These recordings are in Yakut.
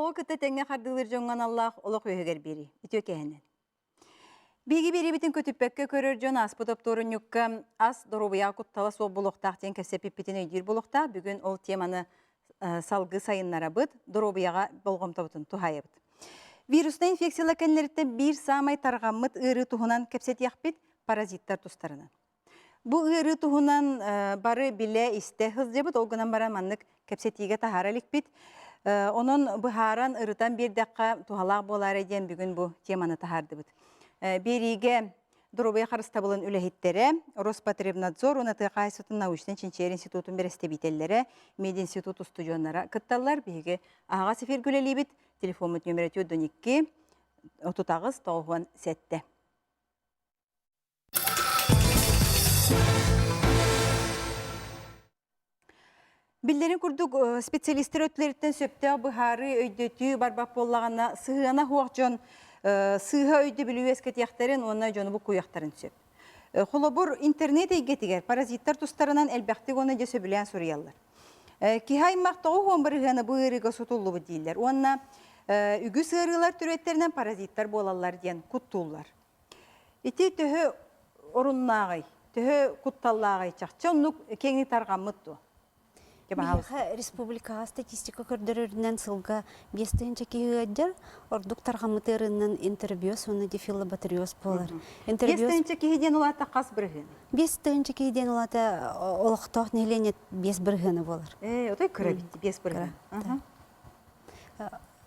Олоҕу кытта тэҥҥэ хардыылыыр дьоҥҥо аналлаах олох үөһүгэр биэрии. Үтүө кэһэнэн. Биһиги биэриибитин көтүппэккэ көрөр дьон ааспыт оптуорунньукка ас доруобуйаҕа куттала суох буолуохтаах диэн кэпсэппиппитин өйдүүр буолуохтаах. Бүгүн ол теманы салгыы сайыннарабыт, доруобуйаҕа болҕомтобутун туһаайабыт. Вируснай инфекциялар кэннилэриттэн биир саамай тарҕаммыт ыарыы туһунан кэпсэтиэхпит паразиттар тустарынан. Бу ыарыы туһунан бары билэ-истэ сылдьабыт, ол гынан баран маннык кэпсэтиигэ таһаара иликпит. Онон быһааран, ырытан биэрдэххэ туһалаах буолаарай диэн бүгүн бу теманы таһаардыбыт. Биэриигэ доруобуйа харыстабылын үлэһиттэрэ, Роспотребнадзор уонна тыа хаһаайыстыбатын научнай чинчийэр институтун бэрэстэбиитэллэрэ, мединститут устудьуоннара кытталлар. Биһиги аһаҕас эфиргэ үлэлиибит. Телефоммут нүөмэрэ 412 38 97. Биллэрин курдук, специалистер өттүлэриттэн сөптөөх быһаарыы, өйдөтүү барбат буоллаҕына, сыһыана суох дьон сыыһа өйдөбүлү үөскэтиэхтэрин уонна дьону буккуйуохтарын сөп. Холобур, интернет эйгэтигэр паразиттар тустарынан элбэхтик уонна дьэ сөбүлээн суруйаллар. Киһи аймах 90 бырыһыана бу ыарыыга сутуллубут дииллэр уонна үгүс ыарыылар төрүөттэринэн паразиттар буолаллар диэн куттууллар. Ити төһө оруннааҕый, төһө кутталлааҕый чахчы оннук киэҥник тарҕаммыт дуо? Биһиэхэ республикаҕа статистика көрдөрөрүнэн сылга 5 тыһыынча киһи ыалдьар, ордук тарҕаммыт ыарыынан интербиоз уонна дифиллобактериоз буолар. 5 тыһыынча киһи диэн улаата хас бырыһыан? 5 тыһыынча киһи диэн улаата олохтоох нэһилиэнньэ 5 бырыһыана буолар. Ээ, отой кыра битти 5 бырыһыан.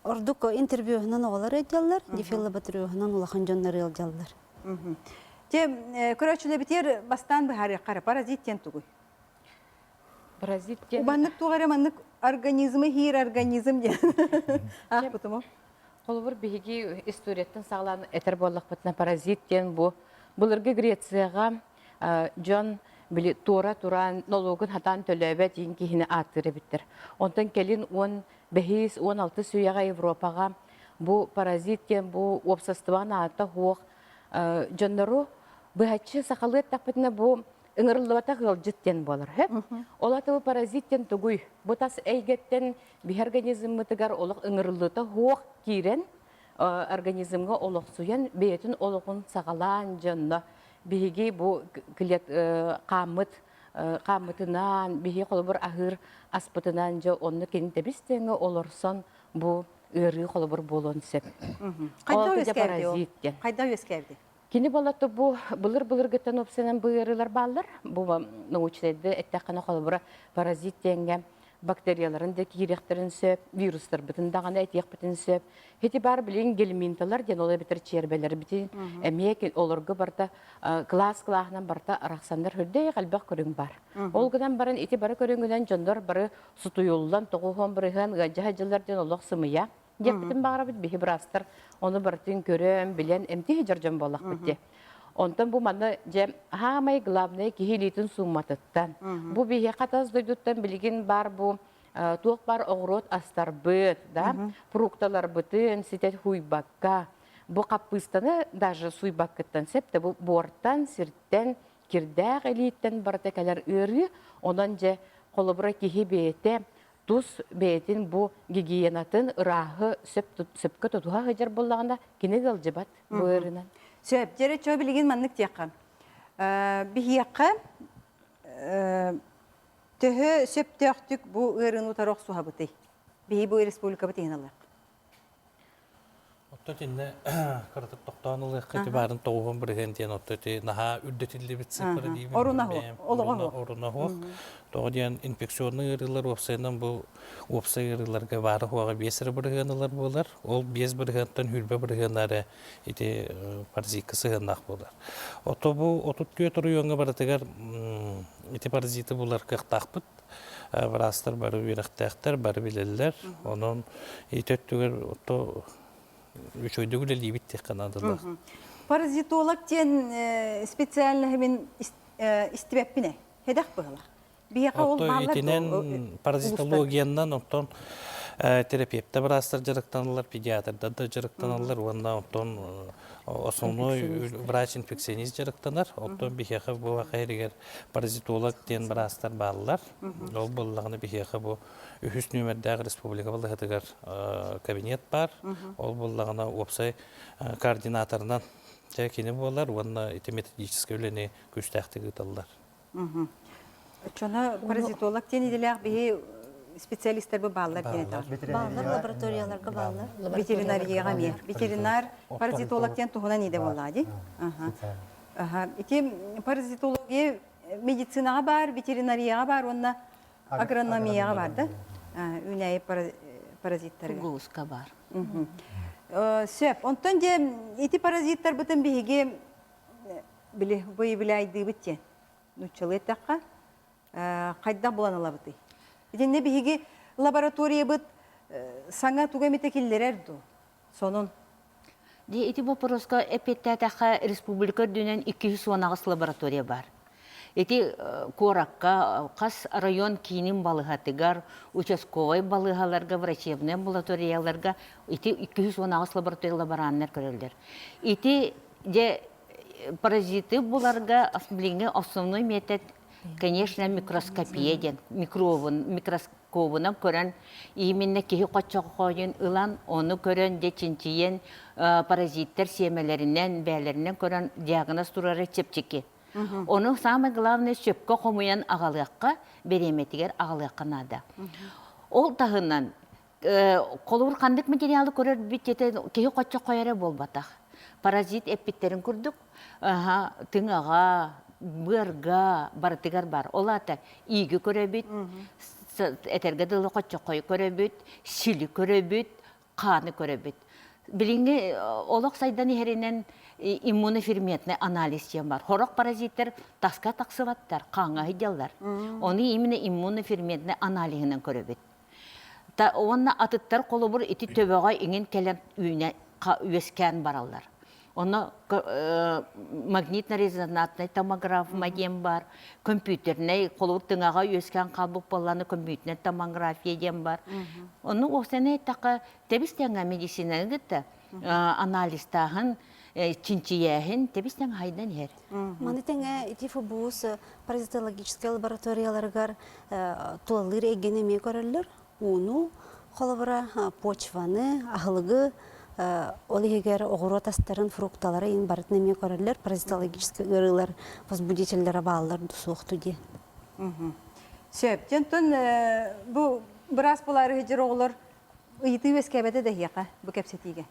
Ордук интервьюһунан оҕолор ыалдьаллар, дифиллобактериоһунан улахан дьоннор ыалдьаллар. Те көрөөччүлэбитигэр бастаан быһаарыахха эрэ, паразит диэн тугуй? Паразит диэн... Маннык туох эрэ маннык организмы хиир организм диэн аахпытым. Холобур, биһиги историяттан саҕалаан этэр буоллахпытына, паразит диэн бу былыргы Грецияҕа дьон били туора туран нолуогун хатаан төлөөбөт иин киһини ааттыыр эбиттэр. Онтон кэлин уон бэһис, 16 үйэҕэ Европаҕа бу паразит диэн бу уопсастыбаҕа аата суох дьоннору быһаччы сахалыы эттэхпитинэ бу ыҥырыллыбатах ыалдьыт диэн буолар. Ол аты бу паразит диэн тугуй? Бу тас эйгэттэн биһи организммытыгар олох ыҥырыллыыта суох киирэн организмҥа олохсуйан бэйэтин олоҕун саҕалаан дьонно биһиги бу клет хааммыт хааммытынан биһи холобур аһыыр аспытынан дьэ онно кини тэбис тэҥҥэ олорсон бу ыарыы холобур буолуон сөп. Хайдах үөскээбитий? Хайдах үөскээбитий? Кини болото бу былыр-былыргыттан опсанан бу ыарыылар бааллар. Бу научнайды эттэххинэ холобура паразит диэҥҥэ бактерияларын да киириэхтэрин сөп, вирустарбытын даҕаны этиэхпитин сөп. Ити бар билин гельминталар диэн ол эбэтэр чиэрбэлэрбитин эмиэ олорго барта класс клаһынан барта арахсаннар үрдээх элбэх көрүҥ бар. Ол гынан баран ити бары көрүҥүнэн дьоннор бары сутуйуллан тоҕуһуон бырыһыан ыалдьа дьыллар диэн олох сымыйа. Диэхпитин баҕарабыт биһи быраастар ону барытын көрөн, билэн эмтии сылдьар дьон буоллахпыт дии. Онтон бу манна дьэ хаамай главное киһи илиитин суумматыттан. Бу биһиэхэ тас дойдуттан билигин бар бу туох бар оҕуруот астарбыт, да, фрукталарбытын ситэ хуйбакка, бу хаппыыстаны даже суйбаккыттан сөп да бу буортан, сиртэн, кирдээх илииттэн барыта кэлэр ыарыы. Онон дьэ холобура киһи бэйэтэ тус бэйэтин бу гигиенатын ырааһы сөп сөпкө тутуһа сылдьар буоллаҕына кини ыалдьыбат бу ыарыынан. Сөп. Дьэрэ чоо билигин маннык диэххэ. Биһиэхэ төһө сөптөөхтүк бу ыарыыны утары охсуһабытый? Биһи бу республикабыт иһин ылыах. Отто итиннэ кыратык тохтоон ылыахха ити баарын тоҕуһун бырыһыан диэн отто ити наһаа үрдэтиллибит цифра диибин. Оруна Оруна суох. Тоҕо диэн инфекционный ыарыылар уопсайынан бу уопсай ыарыыларга баара суоҕа биэс эрэ бырыһыан ылар буолар. Ол биэс бырыһыантан сүүрбэ бырыһыана эрэ ити паразитка сыһыаннаах буолар. Ото бу 34 оройуоҥҥа барытыгар ити паразиты булар кыахтаахпыт. Быраастар бары үөрэхтээхтэр, бары билэллэр. Онон ити өттүгэр ото үчүгэйдик үлэлиибит диэххэ наадалаах. Паразитолог диэн специальноһы мин истибэппин ээ. Хэдэх быһылах. Биһиэхэ ол Ото бааллар итинэн паразитологиянан оттон. Терапевтэ быраастар дьарыктаналлар, педиатрдар да дьарыктаналлар уонна оттон основной врач-инфекционист дьарыктанар. Оттон биһиэхэ бу иһигэр паразитолог диэн быраастар бааллар. Ол буоллаҕына биһиэхэ бу үһүс нүөмэрдээх республика балыыһатыгар кабинет баар. Ол буоллаҕына уопсай координаторынан дьэ кини буолар уонна ити методическай үлэни күүстээхтик ыыталлар. Оччоно паразитолог диэн идэлээх биһи специалистар бу бааллар диэн этэр. Бааллар лабораторияларга бааллар. Ветеринарияҕа эмиэ. Ветеринар паразитолог диэн туһунан идэ буоллаа дии. Ити паразитология медицинаҕа баар, ветеринарияҕа баар уонна агрономияҕа бар да үүнээйи паразиттарга. Кугуска бар. Сөп. Онтон дьэ ити паразиттарбытын биһиги били выявляйдыыбыт диэн нууччалыы эттэххэ хайдах булан ылабытый? Итиннэ биһиги лабораториябыт саҥа тугу эмитэ киллэрэр дуу? Сонун. Дии ити боппуруоска эппиэттээтэххэ республика үрдүнэн 218 лаборатория баар. Ити куоракка хас район киинин балыыһатыгар, участковай балыыһаларга, врачебнай амбулаторияларга ити 218 лаборатория лабораннар көрөллөр. Ити дьэ паразиты буларга билиҥҥи основной метод конечно микроскопия диэн микробун микроскобунан көрөн именно киһи хоччоххойун ылан ону көрөн дьэ чинчийэн паразиттар сиэмэлэринэн бээлэринэн көрөн диагноз турара чэпчэки ону самое главное сөпкө хомуйан аҕалыахха бириэмэтигэр аҕалыахха наада ол таһынан холобур ханнык материалы көрөр бүттэтэ киһи хоччоххой эрэ буолбатах паразит эппиттэрин курдук тыҥаҕа быарга барытыгар бар ол аата ииги көрөбүт этэргэ дылы хоччоххойу көрөбүт сили көрөбүт хааны көрөбүт билиҥҥи олох сайдан иһэринэн иммуноферментный анализ диэн бар сорох паразиттар таска тахсыбаттар хааҥҥа сылдьаллар ону именно иммуноферментный аналиһынан көрөбүт Уонна атыттар холобур ити төбөҕө иҥин кэлэн үүнэ үөскээн бараллар. Онно магнитно-резонанснай томография диэн баар, компьютернай холобур тыҥаҕа үөскээн хаалбыт буоллаҕына компьютернай томография диэн баар. Ону уопсайынан эттэххэ, тэбис-тэҥҥэ медицинаны кытта анализтааһын, чинчийээһин тэбис-тэҥ хайдан иһэр. Маны тэҥэ ити ФБУС паразитологическай лабораторияларыгар тулалыыр эйгэни эмиэ көрөллөр. Ууну, холобура, почваны, аһылыгы, ол иһигэр оҕуруот астарын, фрукталары иин барытын эмиэ көрөллөр. Паразитологическай ыарыылар возбудителлэрэ бааллар суохту диэн. Сөп. Дьонтон бу быраас буолаары сылдьар оҕолор ыйытыы үөскээбэтэ да эһиэхэ бу кэпсэтиигэ?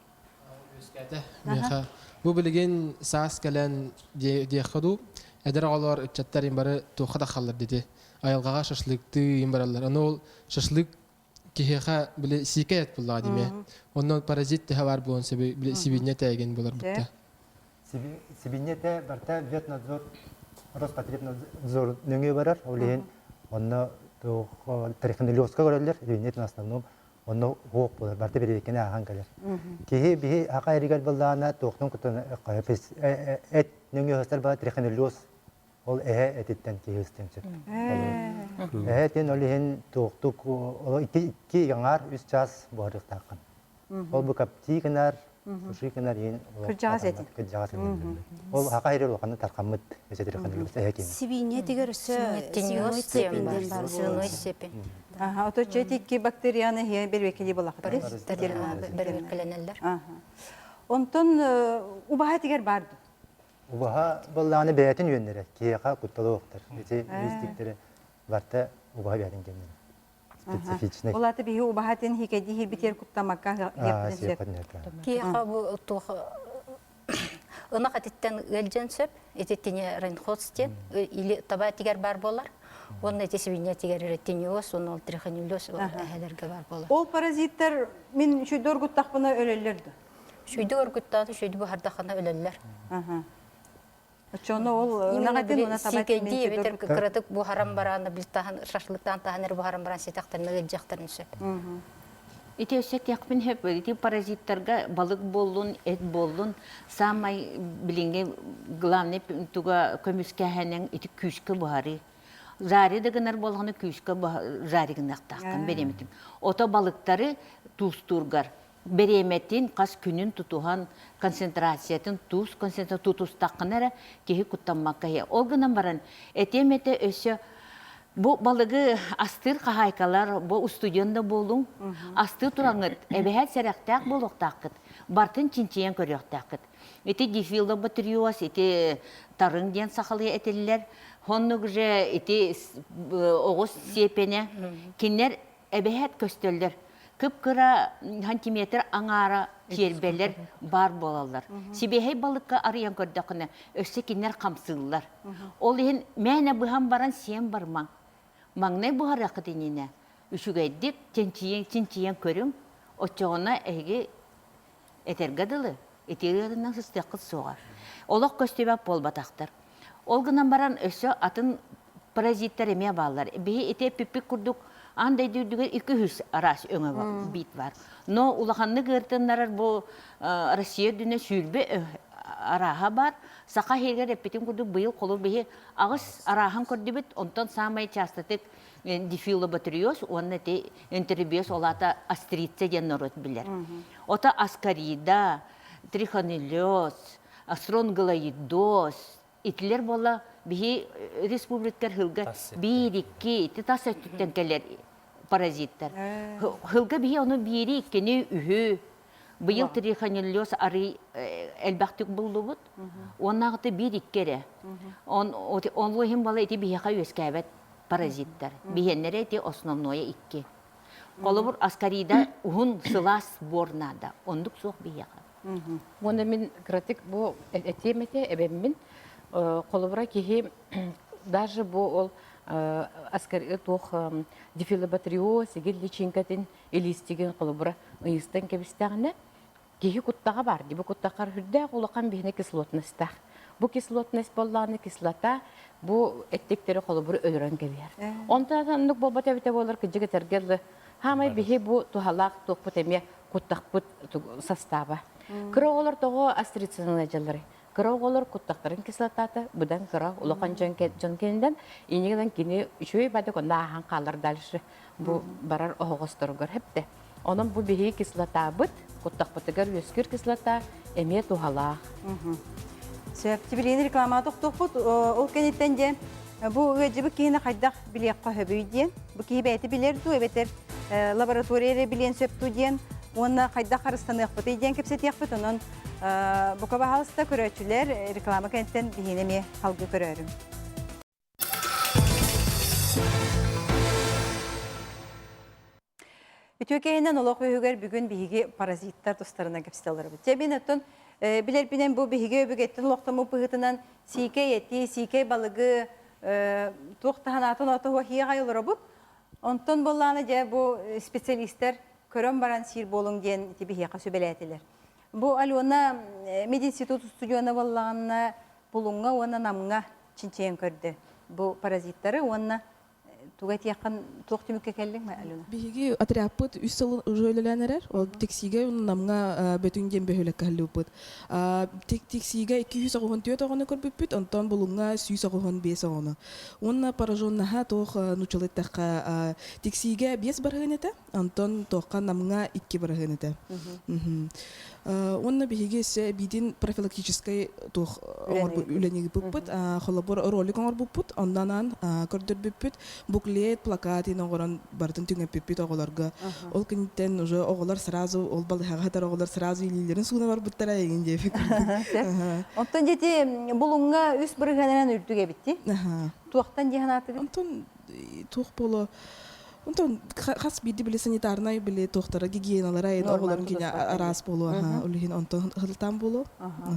Үөскээтэ. Миэхэ бу билигин саас кэлэн диэххэ дуу, эдэр оҕолор, ыччаттар им бары туохха да халлар дити. Айылҕаҕа шашлыктыы им бараллар. Аны ол шашлык киһиэхэ били сиикэй эт буллаҕа димэ. Онно паразит тэһэ баар буолуон сөбүй, били сибиинньэ тээгин булар бутта. Сибиинньэ этэ барыта ветнадзор, Роспотребнадзор нөҥүө барар. Ол иһин онно трихинеллезка көрөллөр, сибиинньэ в основном онно суох буолар, барыта бэрэбиэркэни ааһан кэлэр. Киһи биһи аха эригэр быллаана туохтан кутан эт нөҥүө сыстар баа трихинеллез ол эһэ этиттэн киһи ыстыан сөп. Эһэ этин ол иһин туохтук икки аҥаар үс чаас буһарыахтааххын. Ол бу каптии гынар, суши гынар иһин Кырдьаҕас этин. Кырдьаҕас этин. Ол аха эригэр улаханнык тархаммыт өсө трихинеллез эһэ киһи. Сибиинньэ этигэр өссө свиной цепень диэн баар Свиной цепень. Аха, ото икки бактерияны иһэ бэрбеккелии булахтар. Бэрбеккеленеллер. Онтон убаһа этигэр бар ду? Убаһа баллааны бэйэтин үөннэрэ, киһиэхэ кутталы уохтар. Ити листиктери барта убаһа бэйэтин кэннин. Специфичный. Ол аты биһи убаһатын хикэди хирбитер куттамакка сөп. Киһиэхэ бу туох ынах этиттэн ыалдьан сөп, ити райнхоц диэн или таба этигэр бар буолар. Уонна ити свинья этигэр тениоз, уонна ол трихинеллез эһэлэргэ бар буолар. Ол паразиттар мин үчүйдү оргуттахпына өлөллөр да? Үчүйдү оргуттааты, үчүйдү буһардахына өлөллөр. Оччону ол ынах этин уна таба этин Сиикэйдии эбэтэр кыратык буһаран бараан, билтаһан шашлыктаан таһан эрэ буһаран баран ситэхтэрин ыалдьыахтарын сөп. Ити өссө этиэхпин сөп, ити паразиттарга балык буоллун, эт буоллун, самай билиҥҥи главный туга көмүскээһинэн ити күүскэ буһарыы. Жари да гынар буоллаҕына күүскэ жари гыныахтааххын бириэмэтин. Ото балыктары туустуургар бириэмэтин хас күнүн тутуһан концентрациятын туус концентрация тутустаххына эрэ киһи куттаммакка иһэ. Ол гынан баран этиэм этэ өссө бу балыгы астыыр хаһаайкалар бу устудьуон да буолуҥ астыы тураҥҥыт эбэһээт сэрэхтээх буолуохтааххыт бартын чинчийэн көрүөхтээххит. Ити дифилоботриоз, ити тарыҥ диэн сахалыы этиллэр. Оннук же ити оҕус сиэпэнэ кинилэр эбэһээт көстөллөр. Кып-кыра сантиметр аҥаара чиэрбэлэр баар буолаллар. Сибиэһэй балыкка арыйан көрдөххүнэ, өссө кинилэр хамсыыллар. Ол иһин мээнэ быһан баран сиэн барымаҥ. Маҥнай буһарыаххыт иннинэ үчүгэйдик чинчийэн, чинчийэн көрүҥ. Оччоҕуна эһиги Этэргэ дылы, ити ыарыынан сыстыаххыт суоҕа. Олох көстүбэт буолбатахтар. Ол гынан баран өссө атын паразиттар эмиэ бааллар. Биһи ити эппиппит курдук аан дойду үрдүгэр 200 араас өҥө биит бар. Но улаханнык ыартыннарар бу Россия үрдүнэн 20 арааһа бар. Саха иһигэр эппитин курдук быйыл холу биһи аҕыс арааһын көрдүбүт. Онтон саамай частатык дифилоботриоз уонна ити энтеробиоз ол аата астрица диэн норуот билэр. Ото аскарида, трихонеллез, астронглоидоз итилэр буола биһи республиктар хылга биир-икки ити тас өттүттэн кэлэр паразиттар. Хылга биһи ону биири, иккини, үһү Быйыл трихонеллез арый элбэхтик буллубут. Уоннааҕыта биир-икки эрэ. Он ол иһин бала ити биһиэхэ үөскээбэт паразиттар. Биһиэннэрэ ити основное икки. Холобур, аскарида уһун сылаас буор наада. Оннук суох биһиэхэ. Уонна мин кыратык бу этиэм этэ эбэммин. Холобура киһи даже бу ол аскари туох дифилоботриоз игил личинкатын илиистигин холобура ыйыстан кэбистэҕинэ киһи куттаҕа бар дии бу куттаххар үрдээх улахан биһине кислотностаах бу кислотность буоллаҕына кислота бу эттиктэри холобур өлөрөн кэбиһэр онтон оннук буолбат эбитэ буолар кыдьык этэргэ дылы хаамай биһи бу туһалаах туохпут эмиэ куттахпыт састааба кыра оҕолор тоҕо астрицинаны дьалларый Кыра оҕолор куттахтарын кислотата быдан кыра улахан дьон дьон кэннинэн инигинэн кини үчүгэй бадык онно ааһан хаалар дальше бу барар оһоҕосторугар хэпте. Онон бу биһиги кислотабыт куттахпытыгар үөскүүр кислота эмиэ туһалаах. Сөп. Тибилиини рекламаҕа тохтуохпут. Ол кэнниттэн дьэ бу ыалдьыбыт киһини хайдах билиэххэ сөбүй диэн, бу киһи бэйэтэ билэр дуу эбэтэр лаборатория эрэ билиэн сөп дуу диэн уонна хайдах харыстаныахпытый диэн кэпсэтиэхпит. Онон бука баһаалыста көрөөччүлэр реклама кэнниттэн биһиини эмиэ салгыы көрөөрүҥ. Үтүө киһинэн олох үһүгэр бүгүн биһиги паразиттар тустарынан кэпсэтэ олоробут. Дьэ мин оттон билэрбинэн бу биһиги өбүгэттэн олохтоммут быһыытынан сиикэй эти, сиикэй балыгы туох таһанаатын отоһуо хиэҕай олоробут. Онтон буоллаҕына дьэ бу специалистэр көрөн баран сиир буолуҥ диэн ити биһиэхэ сүбэлээтилэр. Бу Алена мединститут устудьуона буоллаҕына Булуҥҥа уонна Намҥа чинчийэн көрдө бу паразиттары уонна Тугу этиэххин, туох түмүккэ кэллиҥ, Алена? Биһиги отрядпыт үс сыл уже үлэлээн эрэр. Ол Тиксиигэ Намҥа Бөтүҥ диэн бөһүөлэккэ аһыллыбыппыт. Тиксиигэ 294 оҕону көрбүппүт, онтон Булуҥҥа 195 оҕону. Уонна пораженнаһа туох нууччалыы эттэххэ, Тиксиигэ 5 барыһын этэ, онтон туохха Намҥа 2 барыһын этэ. Уонна биһиги өссө эбиитин профилактическай туох үлэни ыыппыппыт. Холобур, ролик оҥорбуппут, онно анаан көрдөрбүппүт. Буклет, плакат иһин оҥорон барытын түҥэппиппит оҕолорго. Ол күнтэн уже оҕолор сразу, ол балыһаҕа сытар оҕолор сразу илиилэрин сууна барбыттара эҥин диэбит. Оттон дьити Булуҥҥа үс бырыһыанынан үрдүк эбит дии. Туохтан дии санаатыгыт? Онтон туох буолуо Онтон хас биирди били санитарнай били туохтара гигиеналара оҕолорун кине араас буолуо аха ол иһин онтон хылтаан буолуо.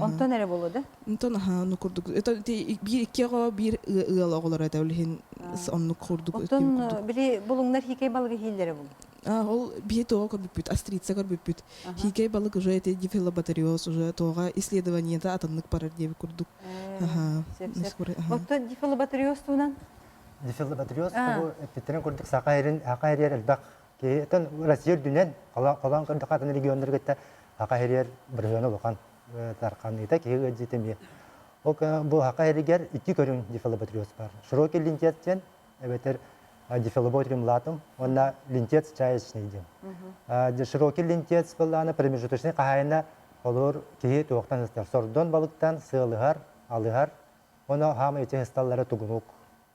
Онтон эрэ буолуо да? Онтон аха ну курдук это биир икки оҕо биир ыал оҕолоро этэ ол иһин оннук курдук. Онтон били булуҥнар хиикэй балыгы хииллэрэ булу. Ол биһи туоҕа көрбүппүт, астрица көрбүппүт. Хиикэй балык уже эти дифиллоботриоз уже туоҕа исследованиета атыннык барар диэбит курдук. Аха. Оттон дифиллоботриоз туунан Дифиллоботриоз бу эппиттэрин курдук Саха сирин Саха сиригэр элбэх киһи оттон Россия үрдүнэн холоон көрдөххө атын регионнарга кытта Саха сиригэр бырыһыана улахан тарханыыта киһи ыалдьыта эмиэ. Ол бу Саха сиригэр икки көрүҥ дифиллоботриоз баар. Широкий лентец диэн. эбэтэр дифиллоботриум латум уонна линтец чаечный диэн. Широкий линтец буоллаҕына промежуточный хаһаайына холуур киһи туохтан сыстар сордон балыктан сыалыһар, алыһар, Оно хаама ити ысталлара тугунук,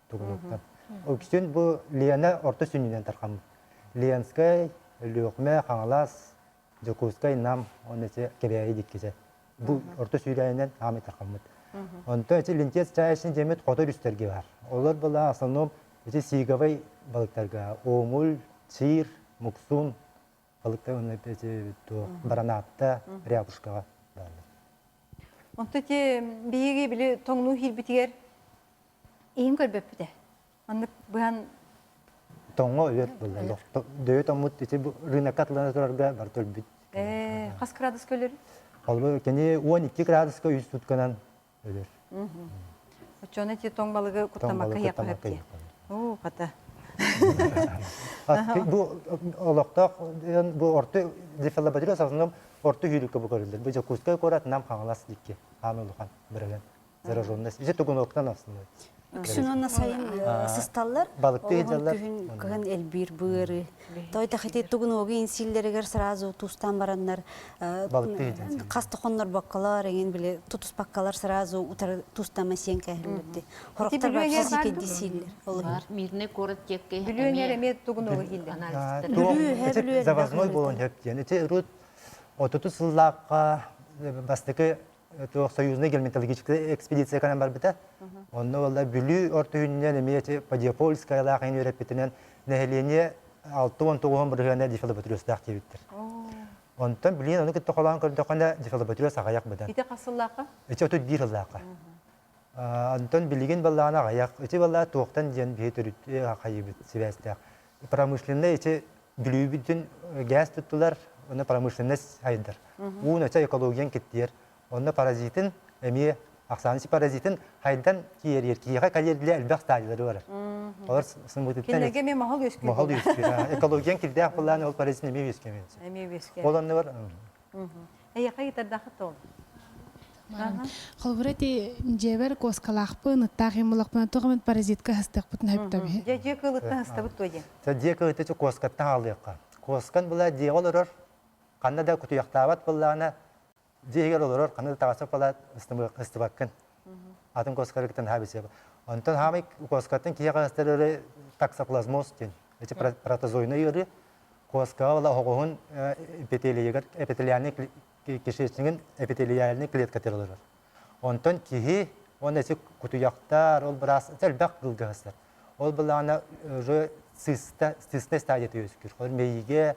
тугунуктан. Үксүн бу Лена орто сүнньүнэн тархаммыт. Ленскэй, Өлүөхүмэ, Хаҥалас, Дьокуускай, Нам, уонна ити Кэбээйи диккитэ. Бу орто сүүрээнинэн хаамай тархаммыт. Онтон ити линтец чаечный диэммит хоту өрүстэргэ бар. Олор была основном ити сиговай балыктарга омуль, чир, муксун балыктар уонна ити баранаатта, рябушкаҕа бааллар. Онто ити биһиги били тоҥнуу киирбитигэр иһин көрбөппүтэ. Маннык быһан Тоҥҥо өлөр буолла. Дөйө тоҥмут ити рынокка атылана турарга барыта өлбүт. Хас градуска өлөр? Холобур, кини 12 градуска үс сутканан өлөр. Оччону ити тоҥ балыгы куттамакка иһиэххэ сөп дии. Оо, хата. Бу олохтоох бу орто дифиллоботриоз в основном орто сүүрүккэ бу көрүллэр. Бу Дьокуускай куорат Нам Хаҥалас дикки хаан улахан бырыһыан зараженность. Ити тугуноктан основной. Үксүн уонна сайын сысталлар. Балыкты ыдьаллар. Күһүн кыһын элбиир быары. Той тахити тугунуогу инсиллеригэр сразу тустан бараннар хас да хоннорбоккалар эҥин били тутуспаккалар сразу утары тустама сиэн кээһиллэрди. Хорохтор вообще сикэдди сииллэр. Бар мирный город текке Бүлүүнэр эмиэ тугунуогу иһиллэр. Завозной буолуон сөп диэн. Ити рут отуту сыллаахха бастакы туох союзный гельминтологическая экспедиция кэлэн барбыта. Онно буолла Бүлүү орто үһүнүнэн эмиэ ити Подиопольскаялаах иһин үөрэппитинэн нэһилиэнньэ 69 бырыһыана дифилоботриозтаах диэбиттэр. Онтон билигин ону кытта холоон көрдөххүнэ дифилоботриоз аҕыйах быдан. Ити хас сыллаахха? Ити 31 сыллаахха. Онтон билигин баллаана аҕыйах. Ити баллаа туохтан диэн биһи төрүт хайыбыт сибээстээх. Промышленнай ити Бүлүүбүтүн газ туттулар, онно промышленность сайдар. Уун өтө экологиян киттиэр. Онно паразитын эмиэ ахсааны паразитын хайдан киэриэр киһиэхэ калиэрдилэ элбэх стадиялары барар. Олор сымбытыттан Кинилэргэ эмиэ моһол үөскүүр. Моһол үөскүүр. Экологиян кирдээх буллаан ол паразитын эмиэ үөскүөмүн. Эмиэ үөскүө. Ол оннугар Эйиэхэ ыытардаахыт ол. Холобура ити дьиэбэр куоскалаахпын, ыттаах им булахпына туох эмит паразитка хастыахпытын сөптөбү. Дьэ дьиэ кыылыттан хастабыт туо диэн. Дьэ дьиэ кыылыттан куоскаттан хаалыахха. Куоскан была дьиэҕэ олорор, ханна да кутуйахтаабат буоллаҕына, дьиэ иһигэр олорор, ханна да таҕасар буолаат ыстыбаккын. Атын куоскаларыттан хаһа билсиэ. Онтон хаамай куоскаттан киһиэхэ хастар ыары токсоплазмоз диэн. Эти протозойный ыарыы. Куоскаҕа была оһоҕоһун эпителийигэр эпителиальный кишечнигин эпителиальный клеткатыгар олорор. Онтон киһи уонна ити кутуйахтар, ол быраас элбэх кылгаһыстар. Ол былаана уже циста, цистная стадията үөскүүр. Ол мэйиигэ,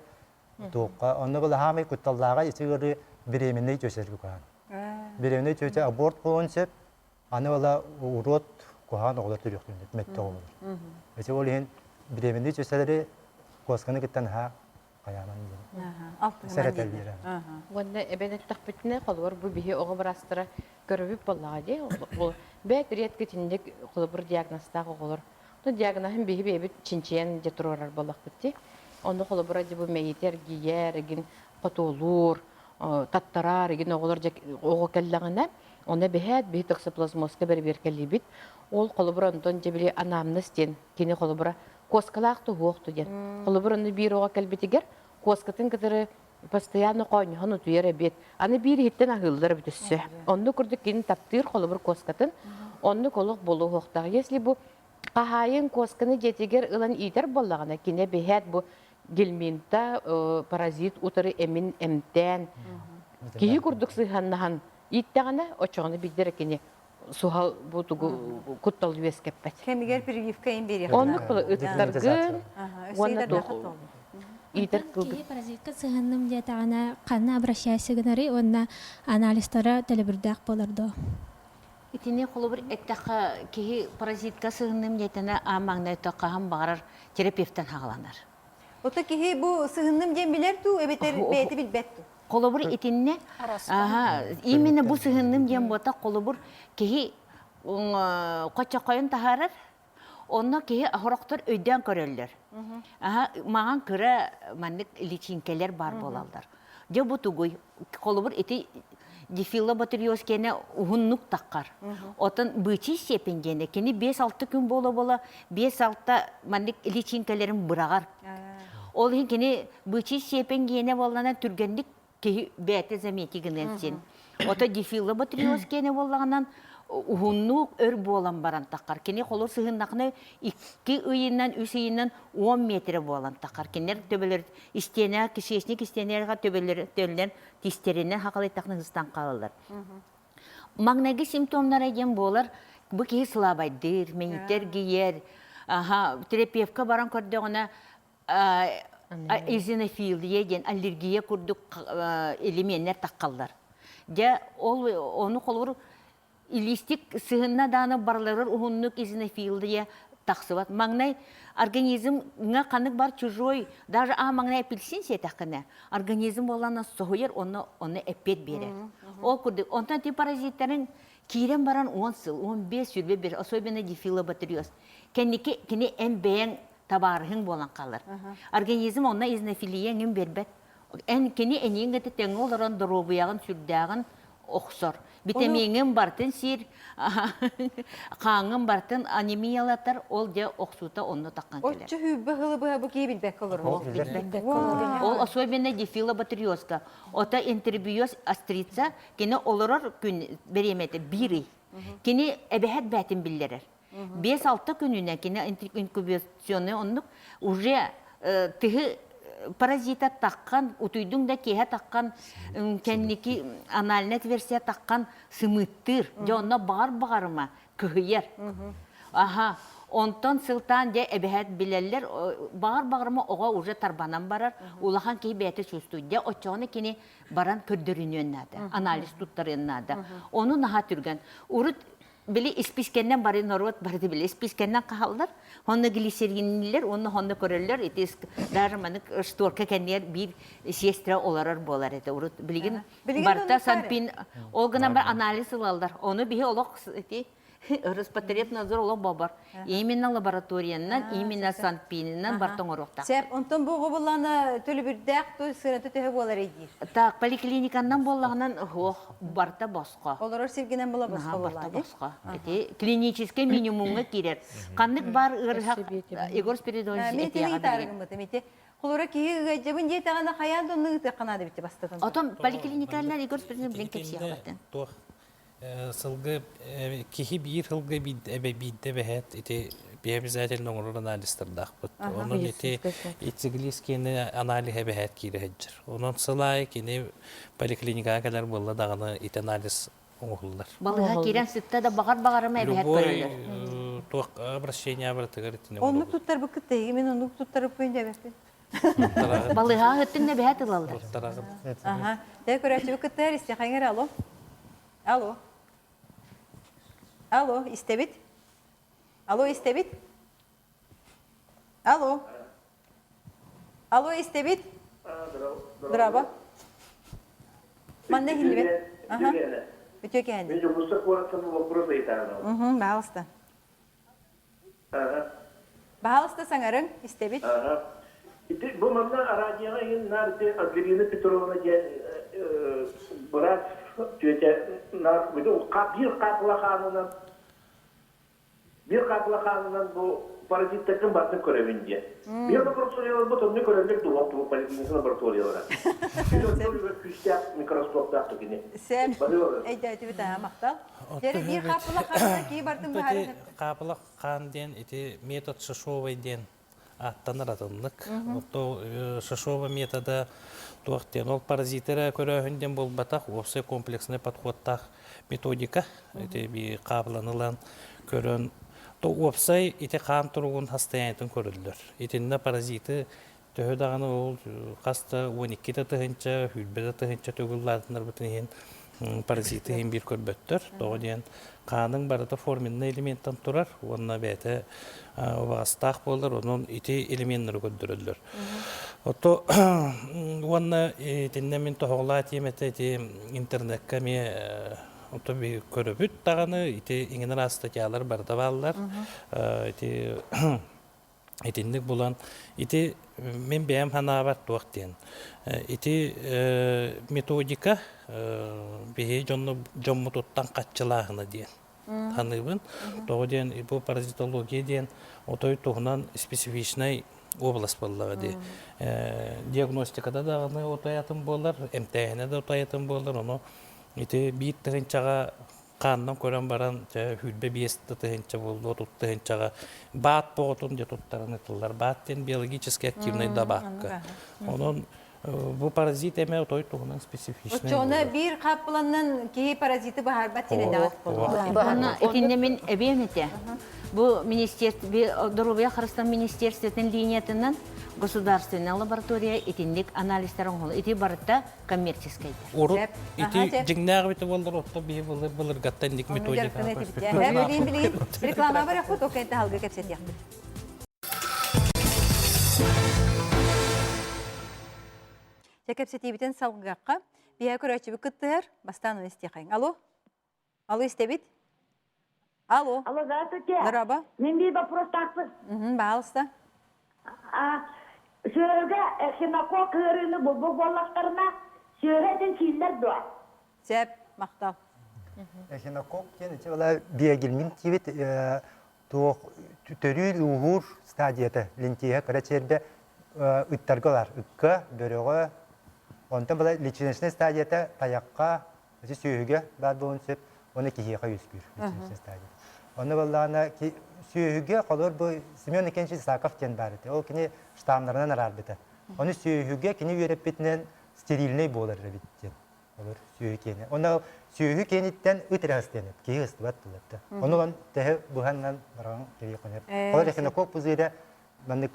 туохха, онно была хаамай кутталлааҕа ити ыарыы беременный чөчөргө куһаан. Беременный чөчө аборт буолуон сөп, аны была урод куһаан оҕолор төрүөхтүүннэр, мөттө оҕолор. Ити ол иһин беременный чөчөлөрү куосканы кытта наһаа хайааман диэн сэрэтэллэр. Уонна эбэн эттэхпитинэ, холобур, бу биһи оҕо быраастара көрөбүт буоллаҕа дии. Ол бэт редко итинник холобур диагнозтаах оҕолор. Ну, диагноһын биһи бэйэбит чинчийэн дьэ туруорар буоллахпыт дии. Ону холобура дьэ бу мэйиитэ эргийэр, эгин хотуолуур, таттарар, эгин оҕолор дьэ оҕо кэллэҕинэ, онно бэһээт биһи токсоплазмозка бэрэбиэркэлиибит. Ол холобур онтон дьэ били анамнез диэн кини холобура куоскалаах туһуохту диэн. Холобур, онно биир оҕо кэлбитигэр куоскатын кытары постоянно хоонньоһон утуйар эбит. Аны биир иһиттэн аһыыллар эбит өссө. Оннук курдук кини таптыыр холобур куоскатын оннук олох буолуохтаах. Если бу хаһаайын куосканы дьиэтигэр ылан иитэр буоллаҕына, кини биһээт бу гельминта паразит утары эмин эмтээн киһи курдук сыһыаннаһан ииттэҕинэ, оччоҕуна биирдэ эрэ кини суһал бу тугу куттал үөскэппэт. Кэмигэр прививка им биэриэх. Оннук ыттаргын уонна иитэр киһи паразитка сыһынным диэтэҕинэ ханна обращайся гынарый уонна анализтара төлөбүрдээх буолар дуо? Итини холобур эттэххэ киһи паразитка сыһынным диэтэнэ аан маҥнай хаһан баҕарар терапевтан хаҕаланар. Ото киһи бу сыһынным диэн билэр дуу эбэтэр бэйэтэ билбэт дуу? Холобур итиннэ именно бу сыһынным диэн буота холобур киһи хоччоххойун таһаарар онно киһи хорохтор өйдөөн көрөллөр. Аха маҕан кыра маннык личинкэлэр баар буолаллар. Дьэ бу тугуй? Холобур ити Дифиллоботриоз киэнэ уһуннук таххар. Отон бычий степень диэнэ кини 5-6 күн буола-буола 5-6 маннык личинкэлэрин быраҕар. Ол иһин кини бычий степень гиэнэ буоллана түргэнник киһи бэйэтэ замети гыныан син. Ото дифиллоботриоз киэнэ буоллаҕынан уһуннук өр буолан баран таххар. Кини холур сыһыннахына икки ыйынан, үс ыйынан 10 метрэ буолан таххар. Кинилэр төбөлөр истиэнэ, кишечник истиэнэҕэ төбөлөр төллөн тистэринэн хахалыйтахна сыстан хаалаллар. Маҥнайгы симптомнара диэн буолар, бу киһи сылаабайдыыр, мэйиитэ эргийэр, аха, терапевка баран көрдөҕүнэ эозинофилия диэн аллергия курдук элеменнэр таххаллар. Дьэ, ол ону холобур илиистик сыһынна дааны барыларыгар уһуннук эозинофилия тахсыбат. Маҥнай организмҥа ханнык бар чужой, даже аа маҥнай апельсин сиэтэххинэ, организм буоллаҕына соһуйар, онно онно эппиэт биэрэр. Ол курдук, онтон ити паразиттарыҥ киирэн баран 10 сыл, 15, 25, особенно дифиллоботриоз. Кэнники кини эн бэйэҥ табаарыһыҥ буолан хаалар. Организм онно эозинофилия эҥин биэрбэт. Эн кини эниин кытта тэҥҥэ олорон доруобуйаҕын сүрдээҕин охсор. Битэмииҥин барытын сиир, хааҥҥын барытын анемиялатар, ол дьэ охсуута онно таххан кэлэр. Оччо хүүбэ хылы быһа бу киһи билбэккэ олорор. Ол билбэккэ олорор. Ол особенно дифиллоботриозка. Ото интербиоз острица кини олорор күн бириэмэтэ биир ый. Кини эбэһэт бээтин биллэрэр. 5-6 күнүнэн кини инкубационный оннук уже тыһы паразита таххан, утуйдуҥ да киэһэ таххан, кэнники анальная отверстие таххан сымыыттыыр. Дьэ онно баҕар баҕарыма кыһыйар. Аха, онтон сылтаан дьэ эбэһээт билэллэр, баҕар баҕарыма оҕо уже тарбанан барар, улахан киһи бэйэтэ чувствует. Дьэ оччоҕуна кини баран көрдөрүнүөн наада, анализ туттарыан наада. Ону наһаа түргэн. Урут били испискэннэн бары норуот барыта били испискэннэн хаһаллар, онно глицериннилэр, уонна онно көрөллөр, ити даже манык шторка кэннигэр биир сестра олорор буолар этэ. Урут билигин барыта санпин ол гынан бар анализ ылаллар. Ону биһи олох ити Роспотребнадзор олох бобор. Именно лабораториянан, именно санпинынан барта оҥоруохтаах. Сеп, онтон бу оҕобуллаана төлөбүрдээх ту сыаната төһө буолар диир? Так, поликлиниканнан буоллаҕынан ох, барта босхо. Олорор сиргинэн була босхо барта босхо. Ити клиническэй минимумҥа киирэр. Ханнык бар ыарыһах Егор Спиридонович Мен тилин таарыгыммытым ити. Холура киһи ыгайдьабын диэтэҕинэ хайаан да онну ыытыахха наада битти бастатан. Отон поликлиниканнан Егор Спиридонович билин кэпсиэхпиттэн. Туох Сылгы киһи биир сылга биирдэ эбэһээт ити обязательно оҥорор анализтардаахпыт. Онон ити ициглискини аналиһа эбэһээт киирэ сылдьар. Онон сыл аайы кини поликлиникаҕа кэлэр буолла даҕаны ити анализ оҥоһуллар. Балыыһа киирэн сытта да баҕар баҕарыма эбэһээт көрөллөр. Туох обращение барытыгар итини Оннук туттарбыккыт да мин оннук туттарыппын диэбэппин. Балыыһаҕа ыттын эбэһээт ылаллар. Аха. Тэ көрөөччүбүт кыттар истиэхэҥ эрэ алло. Алло. Алло, истэбит? Алло, истэбит? Алло. Алло, истэбит? Здраво. Манна иһиллибэт. Аха. Үтүө кэһэнди. Мен Дьокуускай куораттан вопрос ыйытаҕын. Угу, баалыста. Баһаалыста саҥарыҥ, истэбит. Ити бу манна араадьыйаҕа иһин наар ити Ангелина Петровна диэн быраас түөтэ наар биир хаапыла хаанынан биир хаапыла хаанынан бу паразиттаргын барытын көрөбүн диэн. Биир лабораторияларбыт онно көрөллөр дуо бу поликлиника лабораториялара. Күүстээх микроскоптаах кини. Сен өйдөөтүбүт аа махтал. Дьэ биир хаапыла хаанынан киһи бартын быһааран Хаапыла хаан диэн ити метод Шишовой диэн ааттанар атыннык. Ото Шишова метода туох диэн ол паразиттары көрөөһүн диэн буолбатах, уопсай комплекснай подходтаах методика. Ити би хаапыланы ылан көрөн то уопсай ити хаан туругун состояниетын көрөллөр. Итиннэ паразиты Төһө даҕаны ол хас да 12 да тыһыынча, сүүрбэ да тыһыынча төгүл лаатыннарбытын иһин паразиты иһин биир көрбөттөр. Тоҕо диэн хааныҥ барыта форменный элементтэн турар уонна бэйэтэ убаҕастаах буолар, онон ити элеменнары көрдөрөллөр. Ото уонна итиннэ мин тоһоҕолоо этиэм этэ ити интернекка эмиэ ото көрөбүт даҕаны ити иҥин араас статьялар барыта бааллар. Ити. Итинник булан, ити мин бэйэм санаабар туох диэн. Ити методика биһи дьонну дьоммутуттан хаччылааһына диэн саныыбын. Тоҕо диэн бу паразитология диэн отой туһунан специфичнай область буоллаҕа дии. Диагностикада даҕаны отой атын буолар, эмтээһинэ да отой атын буолар. Ону ити биир тыһыынчаҕа хаанынан көрөн баран дьэ 25 тыһыынча буолла 30 тыһыынчаҕа баат боҕотун дьэ туттаран ытыллар. Баат диэн биологически активный добавка. Онон бу паразит эмэ отой туһунан специфичный. Оччоҕуна биир хааппыланнан киһи паразиты баһарбат сирэдэҕит Онно итиннэ мин эбиэм этэ. Бу министерство доруобуйа харыстан министерствотын линиятынан государственная лаборатория итинник анализтар оҥоһулла. Ити барыта коммерческайдар. Урут ити дьиҥнээх эбитэ буоллар отто биһи былыр былыргаттан инник методика Билигин реклама барыахпыт, ол кэнтэ халга кэпсэтиэхпит. Чэ кэпсэтиибитин салгыахха. Биһэ көрөөччүбүт кыттыһар, бастаан оны истиэхэҥ. Алло? Алло, истэбит? Алло. Алло, здравствуйте. Здорово. Мен bir вопрос тахпын. Пожалуйста. Сүөһүгэ эхинокок ыарыыны булбут буоллахтарына, сүөһү этин сииллэр дуо? Сөп, махтал. Эхинокок диэн ити была биогельмин тиибит туох төрүүр ууһуур стадията лентиһэ кыра чиэрбэ ыттарга ылар ыкка бөрөҕө онтон была личиночнай стадията тайахха Ити сүөһүгэ баар буолуон сөп уонна киһиэхэ үөскүүр личиночнай стадия. Онно буоллаҕына сүөһүгэ холобур бу Семен Никитич Исаков диэн баар этэ. Ол кини штаммнарынан араарбыта. Ону сүөһүгэ кини үөрэппитинэн стерильнэй буолар эбит диэн. Олор сүөһү киэнэ. Онно сүөһү киэниттэн ыт эрэ ыстыан киһи ыстыбат тылларда. Ону ылан тэһэ быһаннан бараҕын киһи хонер. Олор эхинокок пузыря маннык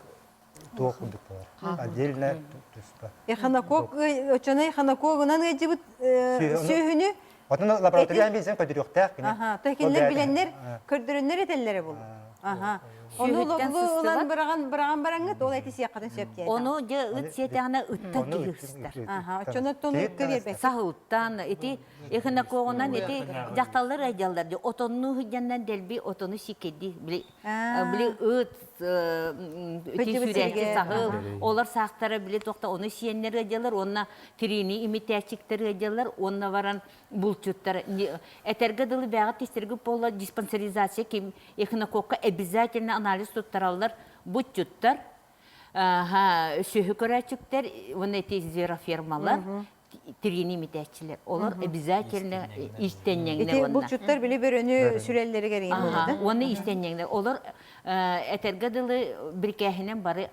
туох курдук болар. Отдельно туспа. Эхинокок оччоно эхинокогунан ыалдьыбыт сүөһүнү Отон лаборатория билсэн көдүрүөхтээх кини. Аха, то кинилэр билэннэр, көрдөрөннөр этэллэрэ булу. Аха. Ону ылан быраҕан быраҕан бараҥҥыт ол эти сиэххитин сөп диэтэ. Ону дьэ ыт сиэтэҕинэ ыттан киһи ыстар. Аха, оччоно ыкка биэрбэт. Саһылтан ити эхинокогунан ити дьахталлар ыалдьаллар ди отоннуу сылдьаннан дэлби отону сиккэди били били ыт ити сүрээччи саһыл олор саахтара били туохта ону сиэннэр ыадьалар уонна тириини имитээччиктэр ыадьалар уонна баран булчуттар этэргэ дылы бэҕэ тистэргэ буолла диспансеризация ким эхинококка обязательно анализ туттараллар бутчуттар сүөһү көрөөччүктэр уонна ити зверофермалар тириини имитээччилэр. Олор обязательно истэнньэҥнэр Ити булчуттар били бөрөнү сүрэллэригэр Ага, уонна истэнньэҥнэр. Олор этэргэ дылы бирикээһинэн бары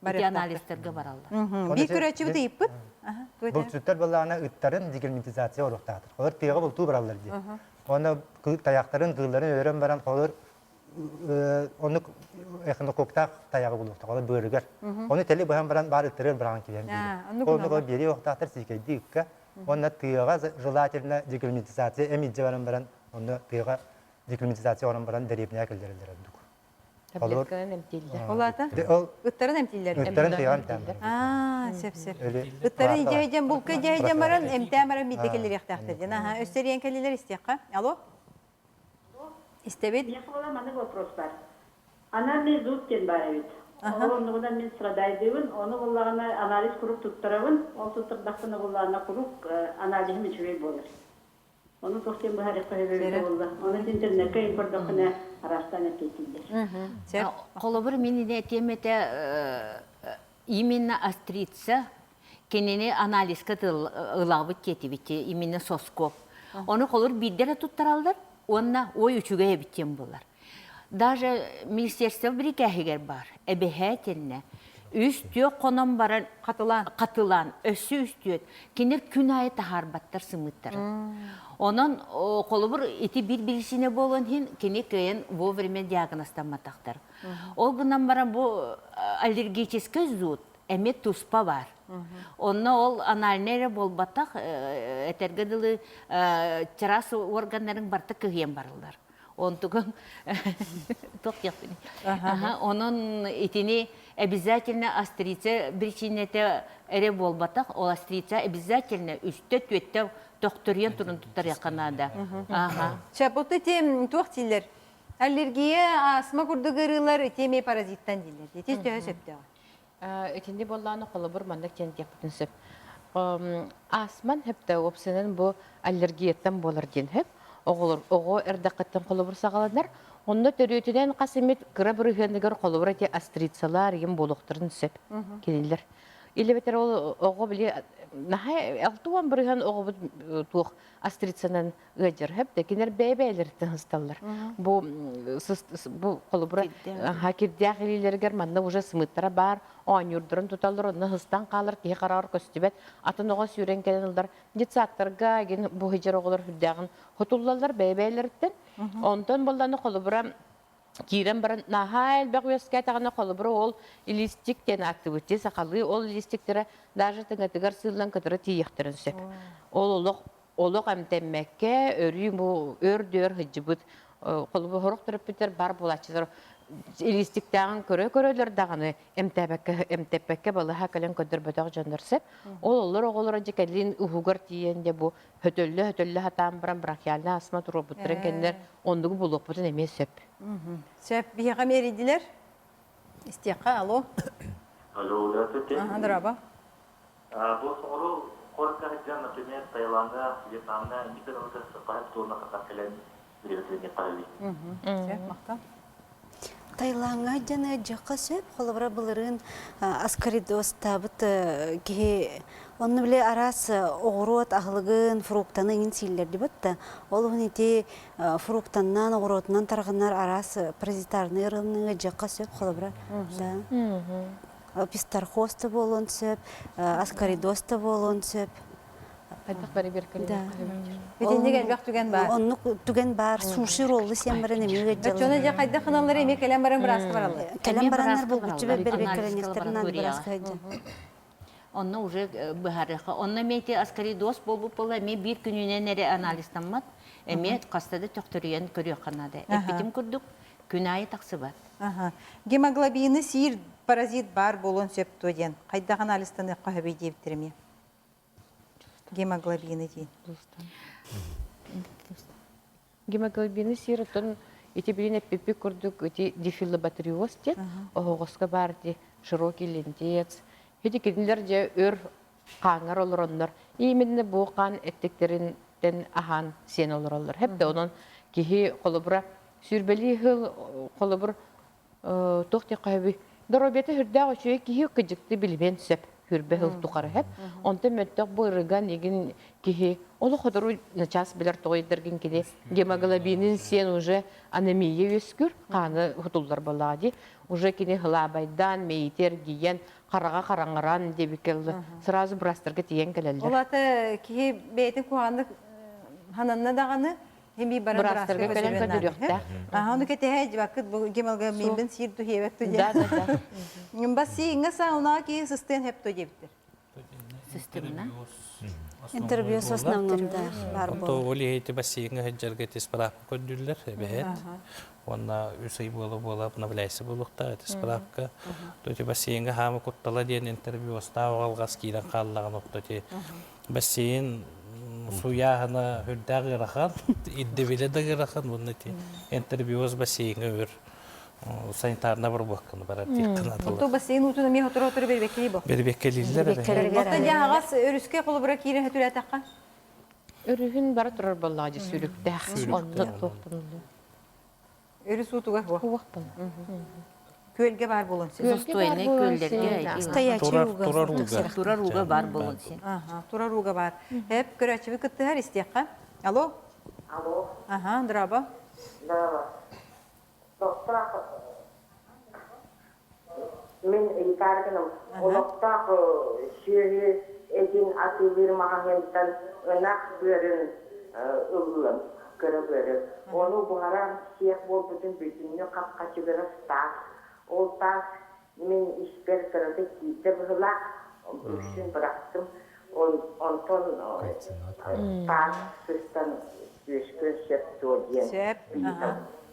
ити анализтарга бараллар. Биир көрөөччүбүт ыйыппыт. Булчуттар балаана ыттарын дегельминтизация оруохтаахтар. Олор тыаҕа бултуу бараллар дии. Уонна тайахтарын, кыылларын өлөрөн баран, олор оннук эхинококтаах тайаҕы булуохтаах, олор быарыгар. Ону тели быһан баран баар ыттарыгар быраҕан киирэн биэрэр. Оннук ол биэрии уохтаахтар сиикэйдии ыкка. Уонна тыаҕа желательно декриминизация эм илдьэ баран баран, онно тыаҕа декриминизация оҥорон баран дэриэбинэҕэ киллэрэллэр ордук. Таблетканан эмтииллэр. Ол аата? Ыттарын эмтииллэр. Ыттарын тыаҕа эмтээн баран. Аа, сөп сөп. Ыттарын идьэһидьэн булка идьэһидьэн баран эмтээн баран биирдэ киллэриэхтээхтэр диэн. Аха, өссө кэллилэр истиэххэ. Алло? Истэбит. Миэхэ буолан маннык вопрос бар. Анальный зуд диэн баар эбит. Ол оннугунан мин страдайдыыбын, ону буллаҕына анализ куруук туттарабын, ол туттардахпына буллаҕына куруук аналиһым үчүгэй буолар. Ону туох диэн быһаарыахха сөбө эбитэ буолла. Ону интернеккэ ыйан көрдөххүнэ араастаан эппиэттииллэр. Холобур, мин ини этиэм этэ именно острица Кинини анализка ылабыт диэтибит, именно соскоб. Ону холур биирдэ эрэ туттараллар уонна ой үчүгэй эбит диэн буолар. Даже министерство бирикээһигэр баар, эбэһээтиннэ үс түөх хонон баран хатылаан хатылаан өссө үс түөт кинилэр күн аайы таһаарбаттар сымыыттарын. Онон холобур ити биир биричиинэ буолуон иһин кини кыайан вовремя диагнозтамматахтар. Ол гынан баран бу аллергический зуд эмиэ туспа баар. Онно ол анальнай эрэ буолбатах, этэргэ дылы чараас органнарын барыта кыһыйан бараллар. Онтугун туох диэхпиний? Онон итини обязательно острица причинэтэ эрэ буолбатах, ол острица обязательно үстэ-түөттэ төхтөрүйэн туран туттарыахха наада. Чэ, вот эти туох дииллэр? Аллергия, астма курдук ыарыылар ити эмиэ паразиттан дииллэр. Ити төһө сөптөөҕүй? Итинни буоллаҕына холобур маннык диэн диэхпитин сөп. Астман хөптө уопсайынан бу аллергияттан буолар диэн хөп. Оҕолор оҕо эрдэххиттэн холобур саҕаланар. Онно төрүөтүнэн хас эмит кыра бырыһыаныгар холобур ити астрицалар ийэм буолуохтарын сөп кинилэр. Или бэтэр ол оҕо били наһаа 60% оҕобут туох астрицанан ыалдьар сөп да кинилэр бэйэ-бэйэлэриттэн сысталлар. Бу бу холобура кирдээх илиилэригэр манна уже сымыыттара баар, оонньуурдарын туталлар, онно сыстан хаалар, киһи хараҕар көстүбэт. Атын оҕо сүүрэн кэлэн ылар. Детсадтарга эгин бу сылдьар оҕолор сүрдээҕин хотуллаллар бэйэ-бэйэлэриттэн. Онтон буолланы холобура киирэн баран наһаа элбэх үөскээтэҕинэ холобура ол илиистик диэн ааттыыбыт дии сахалыы ол илиистиктэрэ даже тыҥатыгар сыыллан кытары тиийиэхтэрин сөп. Ол олох олох эмтэммэккэ өрүү бу өөр-дөр сылдьыбыт холобур сорох төрөппүттэр бар буолааччылар илиистиктээҕин көрө-көрөлөр даҕаны эмтээбэккэ эмтэппэккэ балыһа кэлэн көрдөрбөтөх дьоннор сөп. Ол олор оҕолоро дьэ кэлин уһугар тиийэн дьэ бу хөтөллө-хөтөллө сатаан баран бронхиальнай астма туруорбуттарын кэннэ оннугу булуохпутун эмиэ сөп. Сөп. Биһиэхэ эмиэ Истиэххэ, алло. Алло, здравствуйте. Ага, здорово. Бу соҕуруу куоракка сылдьан, например, Таилаҥҥа, Вьетнамҥа инник гынабытын сыппаһыт туонна хатан кэлэн билэбит эбит. Сөп, махтал. Таилаҥҥа дьон ыалдьыахха сөп. Холобура, былырыын аскаридозтаабыт киһи онно били араас оҕуруот аһылыгын, фруктаны иҥин сииллэр дибит да. Ол уһун ити фруктаннан, оҕуруотунан тарҕанар араас паразитарнай ыарыыны ыалдьыахха сөп, холобура. Да. Пистархоз да буолуон сөп, аскаридоз да буолуон сөп. Хайдах бэрэбиэркэлиэххэ Итинник элбэх түгэн баар. Оннук түгэн баар. Суши роллу сиэн баран эмиэ ыалдьаллар. Оччону дьэ хайдах гыналлар эмиэ кэлэн баран бырааска бараллар. Кэлэн бараннар булгуччу бэрэбиэркэлэниэхтэрин бырааска сылдьан. Онно уже быһаарыахха. Онно эмиэ ити аскаридоз буолбут буолла эмиэ биир күнүнэн эрэ анализтаммат. Эмиэ хаста да төхтөрүйэн көрүөххэ наада. Эппитим курдук, күн аайы тахсыбат. Гемоглобины сиир паразит баар буолуон сөп дуо диэн хайдах анализтаныахха сөбүй диэбиттэр эмиэ. Гемоглобины диэн. Гемоглобины сиир оттон ити билин эппиппит курдук ити дифиллобатриоз диэн оһоҕоско баар ди широкий лентец. Ити кинилэр дьэ өр хааҥҥар олороннор именно бу хаан эттиктэриттэн аһаан сиэн олороллор. Хэп да онон киһи холобура сүүрбэлии сыл холобур туох диэххэ сөбүй доруобуйата сүрдээх үчүгэй киһи кыдьыкты билимиэн сөп хүрбэ сыл тухары сөп онтон мөлтөх бу ырыган игин киһи олох хотору начаас билэр тоҕойдаргын кини гемоглобинин сиэн уже анемия үөскүүр хааны хутуллар буоллаҕа дии уже кини хылаабайдаан мэйиити эргийэн хараҕа хараҥаран диэбиккэ сразу быраастарга тиийэн кэлэллэр ол ата киһи бэйэтин куһаҕаннык хананна даҕаны Хими баран быраастарга кэлэн көрдөрүөхтээх. Аха, ону кэтэһэ дьыбаккыт бу гемалга миинбин сиир тухиэбэт ту Да, да, да. Бассейҥа саунаҕа киһи сыстыан хэп то диэбиттэр. Системна. Интервью в основном, да, бар Онто буолар. ол иһити бассейҥа сылдьарга ити справка көрдүүллэр эбэһэт. Уонна үс ый буола-буола обновляйся буолуохтаах ити справка. То ити бассейҥа хаама куттала диэн интервью алҕас киирэн хааллаҕын отто ити бассейн сууйааһына үрдээх ыарахан, ирдэбилэ да ыарахан уонна ити интервьюс бассейҥа өр санитарна барбакканы барар диэххин Оту бассейн уутун эмиэ хотору-хотору бербеккелии бо. Бербеккелииллэр эбэ. Оттон дьэ аҕас өрүскэ холобура киирэн хөтүрээтэххэ? Өрүһүн бара турар буоллаҕа дьэ сүрүктээх. Онно туохтануллар. Өрүс уутугар хуох. Хуох буолла. Күөлгэ баар буолуон син. Застойный күөллэргэ Стоячий ууга. Турар ууга. Турар ууга баар буолуон син. Турар ууга баар. Эп көрөөччүбү кыттыһар истиэххэ. Алло. Алло. Аха, здраво. Здраво. Тохтоох мин ыйытааргыным олохтоох сүөһү этин атыылыыр маҕаһыынтан ынах быарын ыллым, кыра быары. Ону буһаран сиэх буолбутун бүтүннүү хап-хачыгырас таас. Ол таас мин испэр кыратык киирдэ быһыылаах, үксүн бырахтым. Онтон таас сыстан үөскүөн сөп дуо диэн Сөп.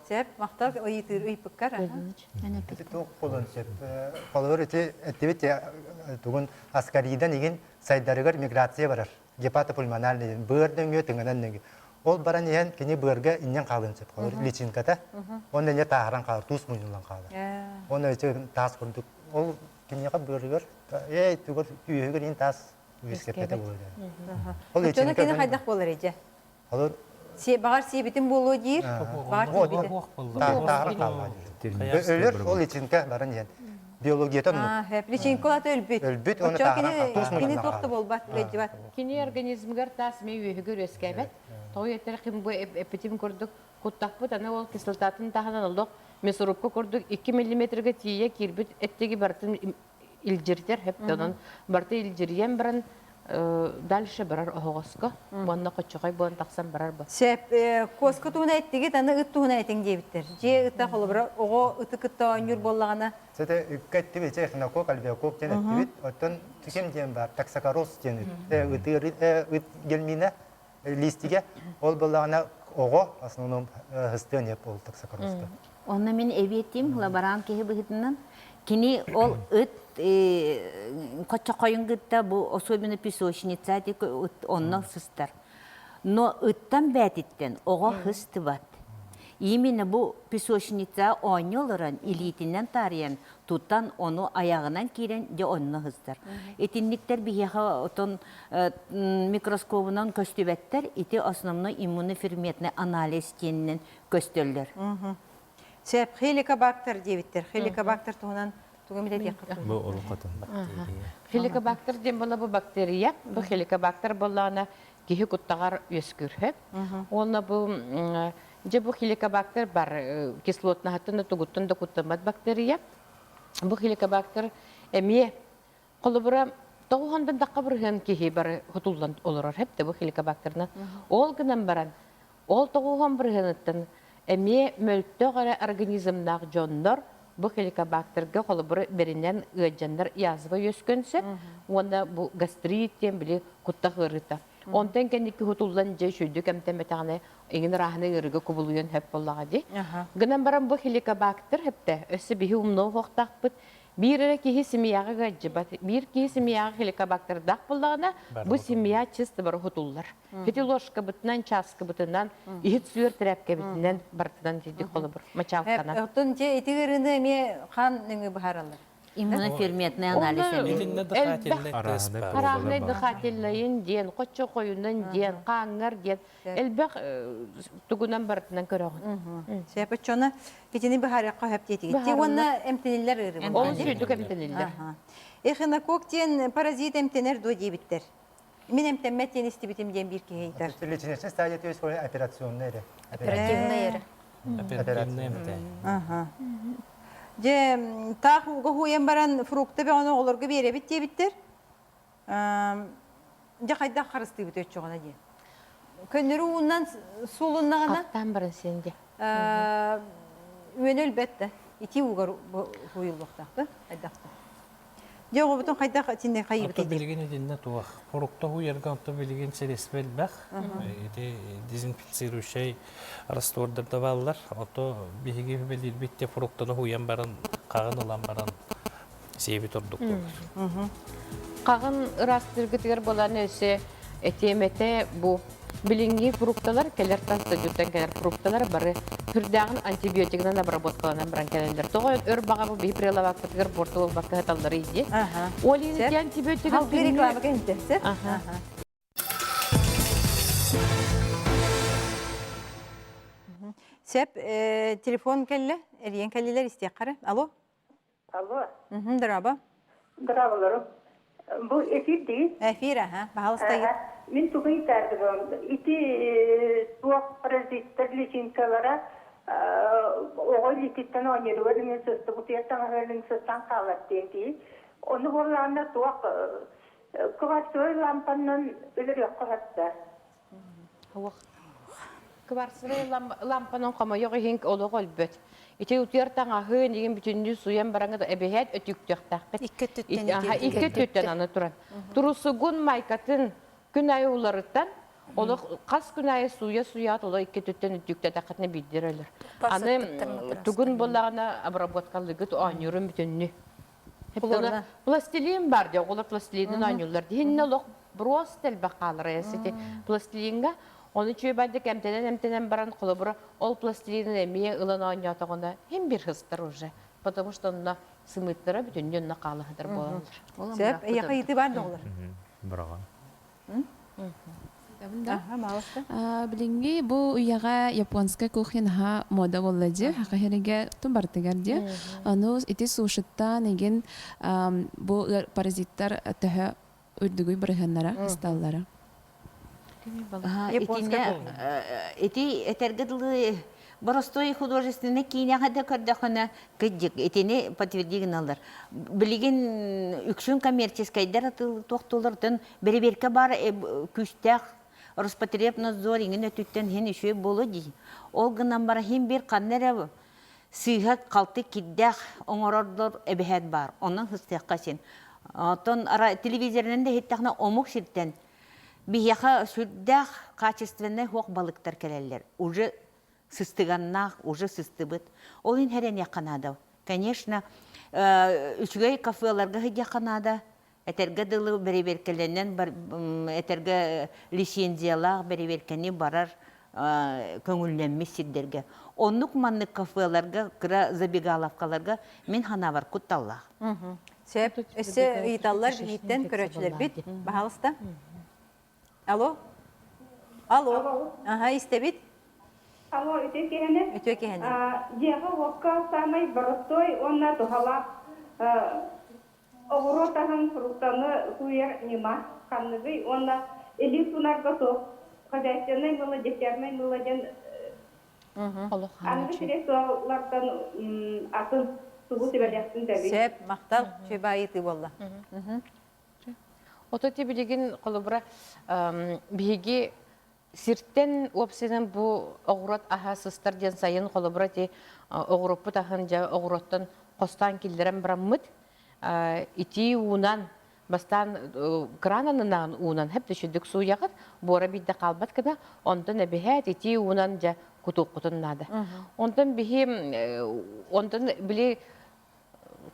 Сөп. Махтал ыйытыыр ыйпыккар. Ити туох буолуон сөп. Холобур ити эттибит тугун аскаридан игин сайдарыгар миграция барар. Гепатопульмональный быар нөҥүө тыҥанан нөҥүө. Ол баран иһэн кини быарга инньэн хаалыан сөп. Холор личинката. Онно эмиэ тааһыран хаалар, туус мунньуллан хаалар. Онно ити таас курдук. Ол киниэхэ быарыгар, ээ, түгэр үөһүгэр иһин таас үөскэппэтэ буолар. Ол личинка кини хайдах буолар ije? Холор Баҕар сиэбитин буолуо диир. Баҕар Тааһыран хаалла диир. Өлөр ол личинка баран иһэн. Биологията оннук. Личинка ата өлбүт. Өлбүт, оны тааһыран туус Кини туох да буолбат, ыалдьыбат. Кини организмыгар таас эмиэ үөһүгэр үөскээбэт. Тоҕо этэр ким бу эппитим курдук куттахпыт аны ол кислотатын таһынан олох мясорубка курдук 2 миллиметрга тиийэ киирбит эттиги барытын илдьиритэр хэп онон барыта илдьирийэн баран дальше барар оһоҕоско уонна хоччохой буолан тахсан барар бу. Сөп, куоска туһуна эттигит, аны ыт туһуна этиҥ диэбиттэр. Дьиэ ыта холобура оҕо ыты кытта оонньуур буоллаҕына. Сete үккэ эттибит, ичэ эхинокок, альвеокок диэн эттибит. Оттон ким диэн бар, токсокороз диэн ыт, ыт гельмина листигэ. Ол буоллаҕына оҕо основном хыстыан еп ол токсокорозка. Онно мин эбиэтим лаборант киһи быһыытынан кини ол ыт хоччохойун кытта бу особенно песочница онно сыстар. Но ыттан бээтиттэн оҕо хыстыбат. Именно бу песочница оонньуу олорон илиитинэн таарыйан тутан ону айаҕынан киирэн дьэ онно сыстар. Итинниктэр биһиэхэ отон микроскобунан көстүбэттэр ити основной иммуноферментный анализ диэнинэн көстөллөр. Сөп, хеликобактер диэбиттэр. Хеликобактер туһунан тугу эмит этиэххит Бу олохотун Хеликобактер диэн буола бу бактерия. Бу хеликобактер буоллаҕына киһи куттаҕар үөскүүр. Уонна бу дьэ бу хеликобактер бар кислотнаһыттан да тугуттан да куттаммат бактерия. Бу хеликобактер эмиэ холобура тоҕуһандан дахха бырыһыан киһи бары хутуллан олорор хэп бу хеликобактерынан. Ол гынан баран Ол тоҕуһан бырыһыаныттан эмиэ мөлтөх эрэ организмнаах дьоннор бу хеликобактерга холобур бэринэн ыалдьаннар язва үөскүөн сөп уонна бу гастрит диэн били куттах ыарыыта. Онтон кэнники хутуллан дьэ үчүгэйдик эмтэммэтэҕинэ иҥин ырааһына ыарыыга кубулуйан сөп буоллаҕа дии. Гынан баран бу хеликобактер хэптэ өссө биһи умнуох уохтаахпыт Биир эрэ киһи семьяҕа ыалдьыбат. Биир киһи семьяҕа хеликобактердаах буоллаҕына, бу семья чисто бары хутуллар. Ити ложкабытынан, чааскыбытынан, иһит сүөр тряпкабытынан барытынан тиийдик холобур мачалканан. Оттон дьэ ити ыарыыны эмиэ хаан нөҥүө быһаараллар. Иммуноферментный анализ Итиннэ дыхательный тест бар. Хараахнай дыхательнайын диэн, хоччо хойунан диэн, хааңҥар диэн элбэх тугунан барытынан көрөҕүн. Сөп оччону итини быһаарыахха сөп диэтигит. Уонна эмтэниллэр ыарыы. Олус үрдүк эмтэниллэр. Эхинокок диэн паразит эмтэнэр дуо диэбиттэр. Мин эмтэммэт диэн истибитим диэн биир киһи ыйытар. Лечебная стадия то есть операционная эрэ. Оперативная эрэ. Оперативная эмтэ. Дьэ, таах ууга хуйан баран фрукта бөҕөнү оҕолорго биэрэбит диэбиттэр. Дьэ хайдах харыстыыбыт өччөҕүнэ диэн. Көннөрү уунан суулуннаҕына Хаттаан баран сиэн дьэ. Үөнэ өлбөт да. Ити уугар хуйуллуохтаах да хайдах да. Дьэ оҕобутун хайдах итиннэ хайыыбыт Ото билигин итиннэ туох. Фрукта хуйарга ото билигин средство элбэх. Ити дезинфицирующай раствордар да бааллар. Ото биһиги билирбит те фруктаны хуйан баран хаҕын ылан баран сиэбит ордук буолар. Хаҕын ыраастыыргытыгар буолан өссө этиэмэтэ бу билиҥҥи фрукталар кэлэр тас дойдуттан кэлэр фрукталар бары сүрдээҕин антибиотигынан обработкаланан баран кэлэллэр. Тоҕо өр баҕа бу биһи прилавакпытыгар буорту буолбакка сыталларый дии. Ол иһин ити антибиотигын Халгы реклама кэнтэ. Сөп, телефон кэллэ, эрийэн кэллилэр истиэххэ Алло. Алло. Здорово. Здраволору. Бу эфир дии? Эфир, аха. Пожалуйста. Мин тугу ыйтардым. Ити туох паразиттар личинкалара оҕо илиититтэн оонньууругар иҥин сыста утуйар таҥаһыгар сыстан хаалар диэн дии. Ону буоллаҕына туох кварцевай лампаннан өлөрүөххэ сөп да. Кварцевай лампанан хомойох иһин олох өлбөт. Ити утуйар таҥаһын игин бүтүннүү суйан бараҥыт эбэһээт өтүүктүөхтээххит. Икки өттүттэн Икки өттүттэн аны туран. Турусугун майкатын күн айы уларыттан олох хас күн айы сууйа-сууйаат олох икки өттүттэн өтүүктээтэххитинэ биирдэр өлөр. Аны тугун буоллаҕына обработкалыгыт оонньуурун бүтүннүү. Пластилин бар дии, оҕолор пластилинын оонньууллар. Диһиннэ олох просто элбэх хаалар сити пластилинга. Ону үчүгэй эмтэнэн-эмтэнэн баран, холобура, ол пластилинын эмиэ ылан оонньоотоҕуна, хим бир хыстар уже. Потому что онно сымыыттара бүтүннүү онно хаалаһытар буолаллар. Сөп, эйиэхэ ыйытыы баар да оҕолор? Быраҕан. Билиҥҥи бу үйэҕэ японскай кухня наһаа мода буолла дии, саха сиригэ тум барытыгар дии. Ону ити сушиттан игин бу паразиттар төһө үрдүгүй бырыһыаннара ысталлара. Ити этэргэ дылы боростуой художественный киинэҕэ да көрдөххүнэ кыдьык итини подтверди гыналлар. Билигин үксүн коммерческайдар туохтуулартан бэрэбиэркэ баар күүстээх Роспотребнадзор иҥин өттүттэн иһин үчүгэй буолуо дии. Ол гынан баран иһин биир ханна эрэ сыыһа халты кирдээх оҥорордор эбэһээт баар. Онон сыстыахха син. Оттон телевизорынан да иһиттэхинэ омук сиртэн биһиэхэ сүрдээх качественнай хуох балыктар кэлэллэр. Уже сыстыганнаах, уже сыстыбыт. Ол иһин эрэниэххэ наада. Конечно, үчүгэй кафеларга сылдьыахха наада. Этэргэ дылы бэрэбиэркэлэнэн этэргэ лицензиялаах бэрэбиэркэни барар көҥүллэммит сирдэргэ. Оннук маннык кафеларга, кыра забегаловкаларга мин санаабар кутталлаах. Сөп. Өссө ыйыталлар биһиттэн көрөөччүлэрбит. Баһаалыста. Алло. Алло. Аха, истэбит. Алло, үтүө киһини. Үтүө киһини. Дьиэҕэ-уокка саамай боростуой уонна туһалаах Оҕуруот аһын фруктаны сууйар ньыма ханныгый уонна илии суунарга суох хозяйственнай мыло, десертнай мыло диэн аныгы средстволартан атын тугу сүбэлиэхпин сөбүй? Сөп, махтал, үчүгэй ыйытыы буолла. Ото ти билигин холобура биһиги сиртэн уопсайынан бу оҕуруот аһа сыстар диэн сайын холобура ити оҕуруоппут аһын дьэ оҕуруоттан хостоон киллэрэн бараммыт итии уунан бастаан кран аннынан уунан хэп төчүдүк сууйаҕыт буора биирдэ хаалбат гына онтон эбиһээт итии уунан дьэ кутуоххутун наада онтон биһи онтон били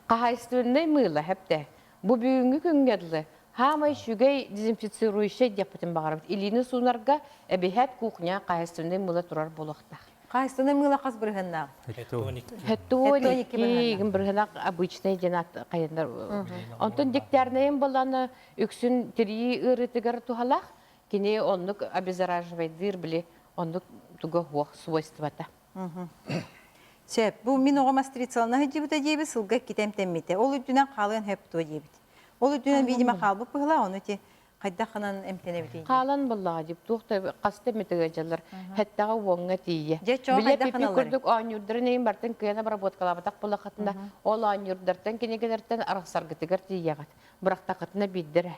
Хаһаайыстыбаннай мыыла хэптэ. Бу бүгүҥҥү күҥҥэ дылы хаамай үчүгэй дезинфицирующай диэхпитин баҕарабыт. Илиини суунарга эбиһээт кухня хаһаайыстыбаннай мыыла турар буолуохтаах. Хаһаайыстыбаннай мыыла хас бырыһыаннаах? Хеттуон икки бырыһыаннаах обычный диэн ат хайаннар. Онтон дегтярнайын болланы үксүн тирии ыарыытыгар туһалаах. Кини оннук обеззараживайдыыр били оннук туга хуох свойствота. Сөп. Бу мин оҕом астрицалана сылдьыбыта диэбит, сылга иккитэ эмтэммитэ. Ол үрдүнэн хаалыан сөп дуо диэбит. Ол үрдүнэн, видимо, хаалбыт быһыылаах, ону ити хайдах гынан эмтэнэбитий? Хаалан буоллаҕа дип, туох да хаста эмит ыалдьаллар, хэттэҕэ уоҥҥа тиийэ. Дьэ, чоо Билэ хайдах пипи гыналларый? курдук оонньуурдарын эйин бартын кыайан обработкалаабатах буоллаххытына, ол оонньуурдартан кинигэлэртэн арахсаргытыгар тиийэҕит. Бырахтаххытына биирдэрэ.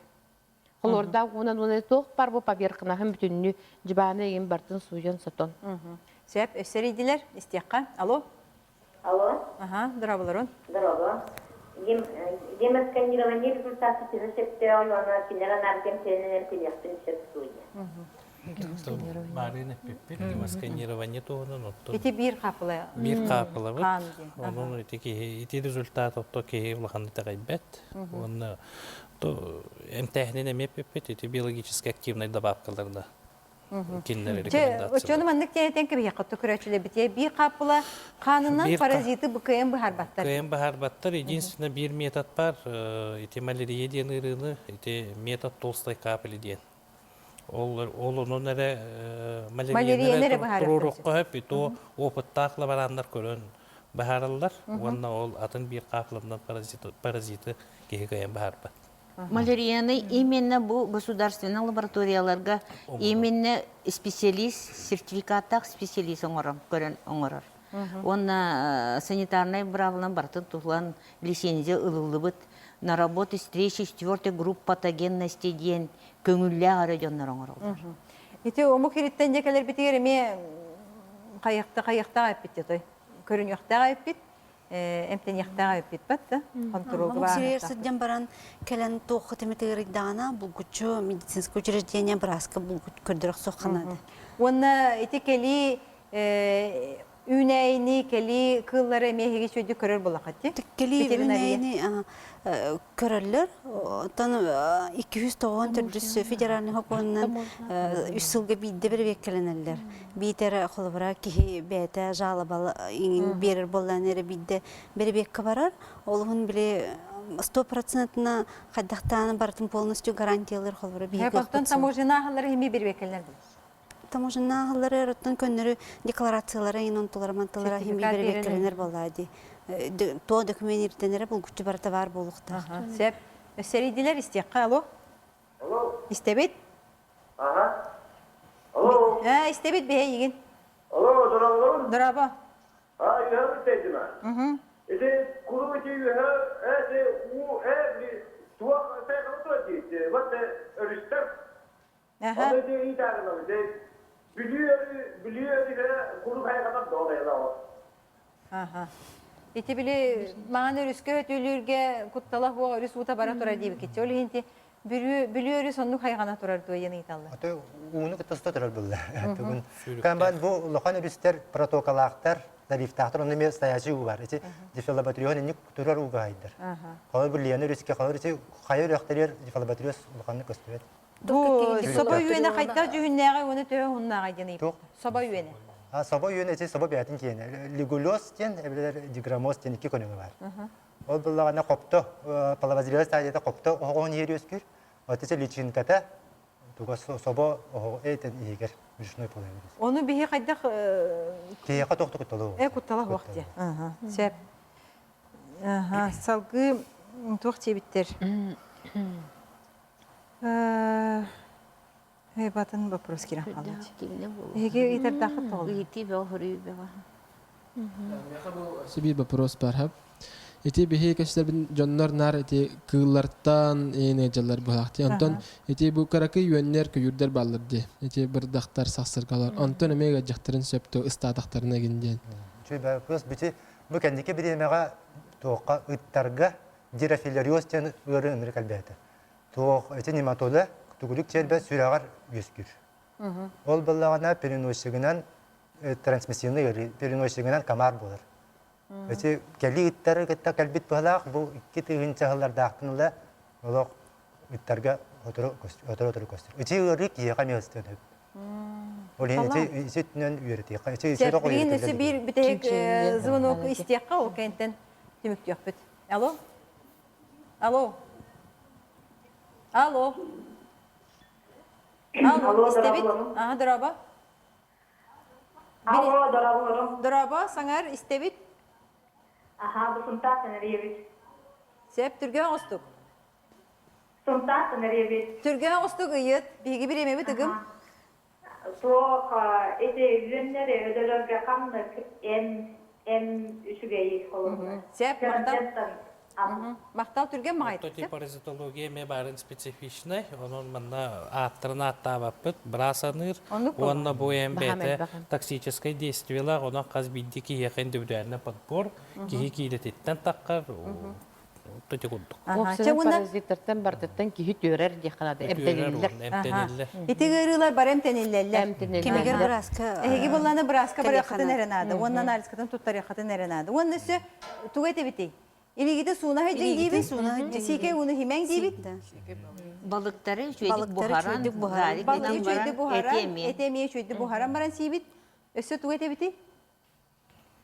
Холуордаах уунан уонна туох бар бу поверхнаһын бүтүннүү дьыбааны игин бартын сууйан сотон. Сөп, өссө эрийдилэр, истиэххэ. Алло. Алло. Аха, здраволорун. Здорово. Гемосканирование результаты төһө сөптөөҕүй уонна кинилэр анаан кэмсэнэн эмтэниэхпин сөп дуо? Маарыын эппиппит гемосканирование туһунан оттон Ити биир хаапыла. Биир хаапылабыт. Онон ити киһи ити результат отто киһи улахан итэҕэйбэт. Уонна эмтээһинин эмиэ эппиппит ити биологически активнай добавкаларда кинилэр рекомендациялар. Оччону маннык тиэтэн кэбиһиэххэ көрөөччүлэрбитигэр биир хааппыла хаанынан паразиты кыайан быһаарбаттар. Кыайан быһаарбаттар. Единственное биир метод бар ити малярия диэн ыарыыны ити метод толстой капли диэн. Ол ол онон эрэ малярияны эрэ туруоруохха сөп ито опыттаах лабораннар көрөн быһаараллар уонна ол атын биир хаапыланан паразиты киһи кыайан быһаарбат. Малярияны именно бу государственный лабораторияларга именно специалист, сертификаттаах специалист оҥорон, көрөн оҥорор. Уонна санитарнай быраабылан барытын туһулан лицензия ылыллыбыт на работы с третьей, четвертой групп патогенности диэн көҥүллээх эрэ дьоннор оҥороллор. Ити омук ириттэн дьэ кэлэрбитигэр эмиэ хайыахта хайыахтаах эппит той. Көрүнүөхтээх эппит, эмтэниэхтээх эппит бат да хонтуруолга Омук сиригэр сылдьан баран кэлэн туохха тимитигэрийдаҕына булгуччу медицинское учреждение бырааска булгуччу көрдөрөх суохха наада. Уонна ити кэлии. Үүнээйини, кэлии кыыллары эмиэ эһиги үчүгэйдик көрөр буоллаххыт дии? Кэлии үүнээйини көрөллөр. Оттон 294 федеральный сокуонунан үс сылга биирдэ бэрэбиэркэлэнэллэр. Биитэр холобура киһи бэйэтэ жалоба иҥин биэрэр буоллаан эрэ биирдэ бэрэбиэркэ барар. Ол уһун били 100%-на хайдахтаан барытын полностью гарантиялыыр холобура биһиги Оттон таможена аһаллары эмиэ бэрэбиэркэлэнэр буолар. Таможеннааһыллары оттон көннөрү декларациялара иин онтулара мантылара иһин Сертификат бэрэбиэркэлэнэр буоллаа дии. Туо документ ирдэнэрэ булгуччу барыта баар буолуохтаах. Сөп. Сэрийдилэр истиэххэ, алло. Алло. Истэбит? Ага. Алло. Э, истэбит биһэ игин. Алло, дорооболорун. Дорообо. А, үһэ бүтэйдим а. Ити куру ити үһэ, э, у, э, туох сайҕалы дии. Вот өрүстэр Аны ити ыйтаарылабы дэ Бүлүү өрү Бүлүү өрүһэ куруук хайҕанар да ол айылаҕа. Аха. Ити били маҥан өрүскэ өтүүлүүргэ куттала суох өрүс уута бара турар диэбиккит. Ол иһин ити Бүлүү Бүлүү өрүс оннук хайҕана турар дуо диэн ыйыталлар. Аты ууну кытта туста турар булла. Тугун Камбан бу улахан өрүстэр протокалаахтар, заливтаахтар онно эмиэ стоячий уу бар. Ити дифиллоботрион инник турар ууга хайдар. Холор бу Лена өрүскэ холор ити хайа үрөхтөрүөр дифиллоботриоз улаханнык көстүбэт. Бу собо үөнэ хайдах дьүһүннээҕий уонна төһө уһуннааҕый диэн ыйыппыт. Собо үөнэ. Собо үөнэ ити собо бэйэтин киэнэ. Лигулез диэн эбэтэр диграмоз диэн икки көрүҥэ бар. Ол буллаҕына хопто, половозрелая стадията хопто оһоҕоһун иһэр үөскүүр. Отече личинката туга собо оһоҕо этен иһигэр брюшной половина. Ону биһи хайдах Киһиэхэ туох да куттала Э куттала суох диye. Сөп. Салгыы туох диэбиттэр? Батын вопрос киирэн хаалла. Эһиги ыйытардааххыт тоҕо? Ыйытыы бөҕө, хоруй бөҕө. Миэхэ бу вопрос бар Ити биһи кэстербин дьоннор наар ити кыыллартан иин дьаллар быһаахти. Онтон ити бу кыракый үөннэр көйүрдэр бааллар дии. Ити бырдахтар, сахсыргалар. Онтон эмиэ ыалдьахтарын сөп то ыстаатахтарына гин диэн. Үчүгэй вопрос. Бити бу кэнники бириэмэҕэ туохха ыттарга дирофилариоз диэн ыарыы ынырык элбээтэ. Туох ити нематода тугулук чиэрбэ сүрэҕэр үөскүүр. Ол буоллаҕына переносчигынан трансмиссивный ыарыы переносчигынан комар буолар. Ити кэлии ыттары кытта кэлбит быһалаах бу 2 тыһыынча сыллардаахтан ыла олох ыттарга сотору-сотору көстөр. Ити ыарыы киһиэхэ эмиэ ыстыан сөп. Ол иһин ити ити өттүнэн үөрэтиэххэ. Ити Сөп, билигин өссө биир бүтэһик звонок истиэххэ, ол кэнниттэн түмүктүөхпүт. Алло? Алло. Алло. Алло, истэбит? Ага, дорообо. Алло, дорооболорум. Дорообо, саҥар, истэбит? Аха, бу Сунтаартан эрийэбит. Сөп, түргэн оҕустук. Сунтаартан эрийэбит. Түргэн оҕустук ыйыт. Биһиги бириэмэбит ыгым. Суох, ити үөннэри өлөрөргө ханнык эм эм үчүгэйи холобура. Сөп, махтал. Махтал түргэн маҕайдык. Оттон паразитология эмиэ баарын специфичнай, онон манна ааттарын ааттаабаппыт, быраас аныыр. Уонна бу эм бэйэтэ токсическай действиелаах, онон хас биирдии киһиэхэ индивидуальный подбор, киһи киилэтиттэн таххар, Ити курдук. Уопсайынан паразиттартан бартыттан киһи түөрэр диэххэ наада. Эмтэниллэр. Эмтэниллэр. Ити ыарыылар бары эмтэниллэллэр. Кэмигэр бырааска Эһиги булланы бырааска барыаххытын эрэ наада. Уонна анализкытын туттарыаххытын эрэ наада. Уонна өссө тугу этэбитий? Илигити сууна сылдьыҥ диибит, сиикэй ууну химэҥ диибит. Балыктары үчүгэйдик буһаран, Балыгы үчүгэйдик буһаран, эти эмиэ үчүгэйдик буһаран баран сиибит. Өссө тугу этэбитий?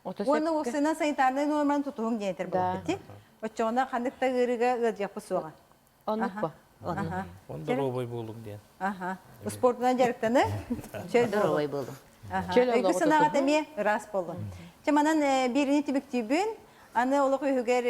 Уонна уопсайынан санитарнай нуорманы тутуһуҥ диэн этэр буолбут дии. Оччоҕуна ханнык да ыарыыга ыалдьыахпыт суоҕа. Оннук бо. Он доруобай буолуҥ диэн. Аха. Спортунан дьарыктаны. Чөл доруобай буолуҥ. Өйгө санааҕыт эмиэ ыраас буоллун. Чэ манан биирини түмүктүүбүн. Аны олох үһүгэр